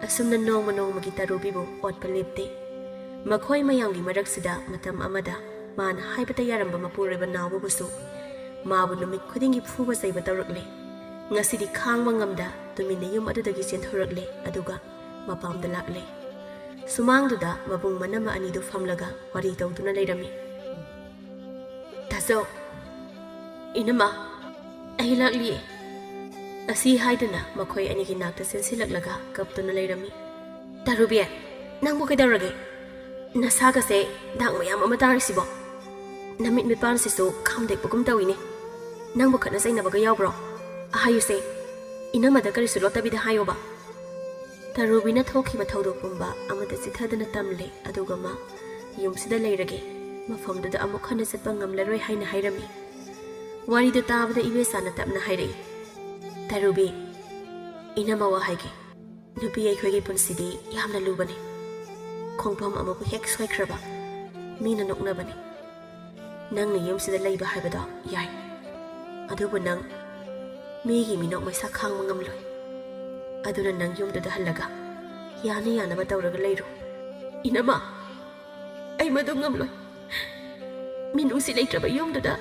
ꯑꯁꯨꯝꯅ ꯅꯣꯡꯃ ꯅꯣꯡꯃꯒꯤ ꯇꯔꯨꯕꯤꯕꯨ ꯑꯣꯠꯄ ꯂꯦꯞꯇꯦ꯫ ꯃꯈꯣꯏ ꯃꯌꯥꯝꯒꯤ ꯃꯔꯛꯁꯤꯗ ꯃꯇꯝ ꯑꯃꯗ ꯃꯥꯅ ꯍꯥꯏꯕꯇ ꯌꯥꯔꯝꯕ ꯃꯄꯨꯔꯣꯏꯕ ꯅꯥꯎꯕꯕꯨꯁꯨ ꯃꯥꯕꯨ ꯅꯨꯃꯤꯠ ꯈꯨꯗꯤꯡꯒꯤ ꯐꯨꯕ ꯆꯩꯕ ꯇꯧꯔꯛꯂꯦ꯫ ꯉꯁꯤꯗꯤ ꯈꯥꯡꯕ ꯉꯝꯗ ꯇꯨꯃꯤꯟꯅ ꯌꯨꯝ ꯑꯗꯨꯗꯒꯤ ꯆꯦꯟꯊꯣꯔꯛꯂꯦ, ꯑꯗꯨꯒ ꯃꯄꯥꯝꯗ ꯂꯥꯛꯂꯦ꯫ ꯁꯨꯃꯥꯡꯗꯨꯗ ꯃꯕꯨꯡ ꯃꯅꯝꯃ ꯑꯅꯤꯗꯨ ꯐꯝꯂꯒ ꯋꯥꯔꯤ ꯇꯧꯗꯨꯅ ꯂꯩꯔꯝꯃꯤ꯫ "ꯇꯥꯆꯧ, ꯏꯅꯝꯃ, ꯑꯩ ꯂꯥꯛꯂꯤꯌꯦ꯫" ꯑꯁꯤ ꯍꯥꯏꯗꯨꯅ ꯃꯈꯣꯏ ꯑꯅꯤꯒꯤ ꯅꯥꯛꯇ ꯆꯦꯟꯁꯤꯜꯂꯛꯂꯒ ꯀꯞꯇꯨꯅ ꯂꯩꯔꯝꯃꯤ꯫ "ꯇꯔꯨꯕꯤ, ꯅꯪꯕꯨ ꯀꯩꯗꯧꯔꯒꯦ? ꯅꯁꯥꯒꯁꯦ ꯗꯥꯛ ꯃꯌꯥꯝ ꯑꯃ ꯇꯥꯔꯤꯁꯤꯕꯣ? ꯅꯃꯤꯠ ꯃꯤꯠꯄꯥꯟꯁꯤꯁꯨ ꯈꯥꯝꯗꯦꯛꯄꯒꯨꯝ ꯇꯧꯏꯅꯦ꯫ ꯅꯪꯕꯨ ꯈꯠꯅ ꯆꯩꯅꯕꯒ ꯌꯥꯎꯕ꯭ꯔꯣ? ꯍꯥꯏꯌꯨꯁꯦ, ꯏꯅꯝꯃꯗ ꯀꯔꯤꯁꯨ ꯂꯣꯠꯇꯕꯤꯗ ꯍꯥꯏꯌꯣꯕ꯫" ꯇꯔꯨꯕꯤꯅ ꯊꯣꯛꯈꯤꯕ ꯊꯧꯗꯣꯛ ꯄꯨꯝꯕ ꯑꯃꯗ ꯆꯤꯊꯗꯅ ꯇꯝꯂꯦ, ꯑꯗꯨꯒ ꯃꯥ ꯌꯨꯝꯁꯤꯗ ꯂꯩꯔꯒꯦ, ꯃꯐꯝꯗꯨꯗ ꯑꯃꯨꯛ ꯍꯟꯅ ꯆꯠꯄ ꯉꯝꯂꯔꯣꯏ ꯍꯥꯏꯅ ꯍꯥꯏꯔꯝꯃꯤ꯫ ꯋꯥꯔꯤꯗꯨ ꯇꯥꯕꯗ ꯏꯕꯦꯆꯥꯅ ꯇꯞꯅ ꯍꯥꯏꯔꯛꯏ, "ꯇꯔꯨꯕꯤ, ꯏꯅꯝꯃ ꯋꯥ ꯍꯥꯏꯒꯦ꯫ ꯅꯨꯄꯤ ꯑꯩꯈꯣꯏꯒꯤ ꯄꯨꯟꯁꯤꯗꯤ ꯌꯥꯝꯅ ꯂꯨꯕꯅꯤ꯫ ꯈꯣꯡꯐꯝ ꯑꯃꯕꯨ ꯍꯦꯛ ꯁꯣꯏꯈ꯭ꯔꯕ, ꯃꯤꯅ ꯅꯣꯛꯅꯕꯅꯤ꯫ ꯅꯪꯅ ꯌꯨꯝꯁꯤꯗ ꯂꯩꯕ ꯍꯥꯏꯕꯗꯣ ꯌꯥꯏ, ꯑꯗꯨꯕꯨ ꯅꯪ ꯃꯤꯒꯤ ꯃꯤꯅꯣꯛ ꯃꯩꯁꯥ ꯈꯥꯡꯕ ꯉꯝꯂꯣꯏ꯫ ꯑꯗꯨꯅ ꯅꯪ ꯌꯨꯝꯗꯨꯗ ꯍꯜꯂꯒ ꯌꯥꯅ ꯌꯥꯅꯕ ꯇꯧꯔꯒ ꯂꯩꯔꯣ꯫" "ꯏꯅꯝꯃ, ꯑꯩ ꯃꯗꯨ ꯉꯝꯂꯣꯏ꯫ ꯃꯤꯅꯨꯡꯁꯤ ꯂꯩꯇ꯭ꯔꯕ ꯌꯨꯝꯗꯨꯗ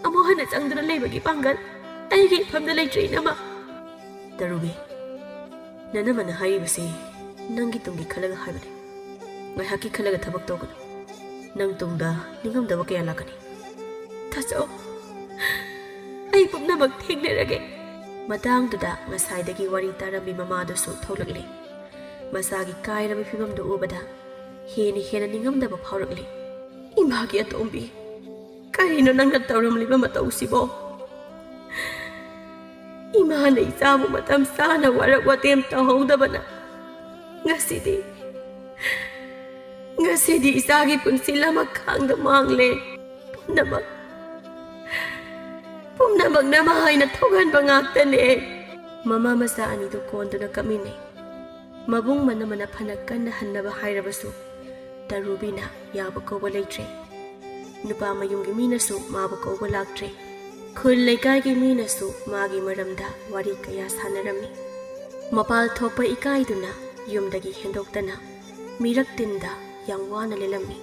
ꯑꯃꯨꯛ ꯍꯟꯅ ꯆꯪꯗꯨꯅ ꯂꯩꯕꯒꯤ ꯄꯥꯡꯒꯜ ꯑꯩꯒꯤ ꯏꯐꯝꯗ ꯂꯩꯇ꯭ꯔꯦ, ꯏꯅꯝꯃ꯫" "ꯇꯔꯨꯕꯤ, ꯅꯅꯝꯃꯅ ꯍꯥꯏꯔꯤꯕꯁꯤ ꯅꯪꯒꯤ ꯇꯨꯡꯒꯤ ꯈꯜꯂꯒ ꯍꯥꯏꯕꯅꯤ꯫ ꯉꯥꯏꯍꯥꯛꯀꯤ ꯈꯜꯂꯒ ꯊꯕꯛ ꯇꯧꯒꯅꯨ꯫ ꯅꯪ ꯇꯨꯡꯗ ꯅꯤꯡꯉꯝꯗꯕ ꯀꯌꯥ ꯂꯥꯛꯀꯅꯤ꯫" "ꯇꯥꯆꯧ, ꯑꯩ ꯄꯨꯝꯅꯃꯛ ꯊꯦꯡꯅꯔꯒꯦ꯫" ꯃꯇꯥꯡꯗꯨꯗ ꯉꯁꯥꯏꯗꯒꯤ ꯋꯥꯔꯤ ꯇꯥꯔꯝꯃꯤ ꯃꯃꯥꯗꯨꯁꯨ ꯊꯣꯛꯂꯛꯂꯦ꯫ ꯃꯆꯥꯒꯤ ꯀꯥꯏꯔꯕ ꯐꯤꯕꯝꯗꯨ ꯎꯕꯗ ꯍꯦꯟꯅ ꯍꯦꯟꯅ ꯅꯤꯡꯉꯝꯗꯕ ꯐꯥꯎꯔꯛꯂꯦ꯫ "ꯏꯃꯥꯒꯤ ꯑꯇꯣꯝꯕꯤ, ꯀꯔꯤꯅꯣ ꯅꯪꯅ ꯇꯧꯔꯝꯂꯤꯕ ꯃꯇꯧꯁꯤꯕꯣ? ꯏꯃꯥꯅ ꯏꯆꯥꯕꯨ ꯃꯇꯝ ꯆꯥꯅ ꯋꯥꯔꯛ ꯋꯥꯇꯦꯝ ꯇꯧꯍꯧꯗꯕꯅ ꯉꯁꯤꯗꯤ, ꯉꯁꯤꯗꯤ ꯏꯆꯥꯒꯤ ꯄꯨꯟꯁꯤ ꯂꯃꯈꯥꯡꯗ ꯃꯥꯡꯂꯦ꯫ ꯄꯨꯝꯅꯃꯛ, ꯄꯨꯝꯅꯃꯛ ꯅꯃꯥ ꯍꯥꯏꯅ ꯊꯣꯛꯍꯟꯕ ꯉꯥꯛꯇꯅꯦ꯫" ꯃꯃꯥ ꯃꯆꯥ ꯑꯅꯤꯗꯨ ꯀꯣꯟꯗꯨꯅ ꯀꯞꯃꯤꯟꯅꯩ꯫ ꯃꯕꯨꯡ ꯃꯅꯝꯃꯅ ꯐꯅ ꯀꯟꯅ ꯍꯟꯅꯕ ꯍꯥꯏꯔꯕꯁꯨ, ꯇꯔꯨꯕꯤꯅ ꯌꯥꯕ ꯀꯧꯕ ꯂꯩꯇ꯭ꯔꯦ꯫ ꯅꯨꯄꯥ ꯃꯌꯨꯝꯒꯤ ꯃꯤꯅꯁꯨ ꯃꯥꯕꯨ ꯀꯧꯕ ꯂꯥꯛꯇ꯭ꯔꯦ꯫ ꯈꯨꯜ ꯂꯩꯀꯥꯏꯒꯤ ꯃꯤꯅꯁꯨ ꯃꯥꯒꯤ ꯃꯔꯝꯗ ꯋꯥꯔꯤ ꯀꯌꯥ ꯁꯥꯟꯅꯔꯝꯃꯤ꯫ ꯃꯄꯥꯜ ꯊꯣꯛꯄ ꯏꯀꯥꯏꯗꯨꯅ ꯌꯨꯝꯗꯒꯤ ꯍꯦꯟꯗꯣꯛꯇꯅ ꯃꯤꯔꯛ ꯇꯤꯟꯗ ꯌꯥꯝ ꯋꯥꯅ ꯂꯦꯜꯂꯝꯃꯤ꯫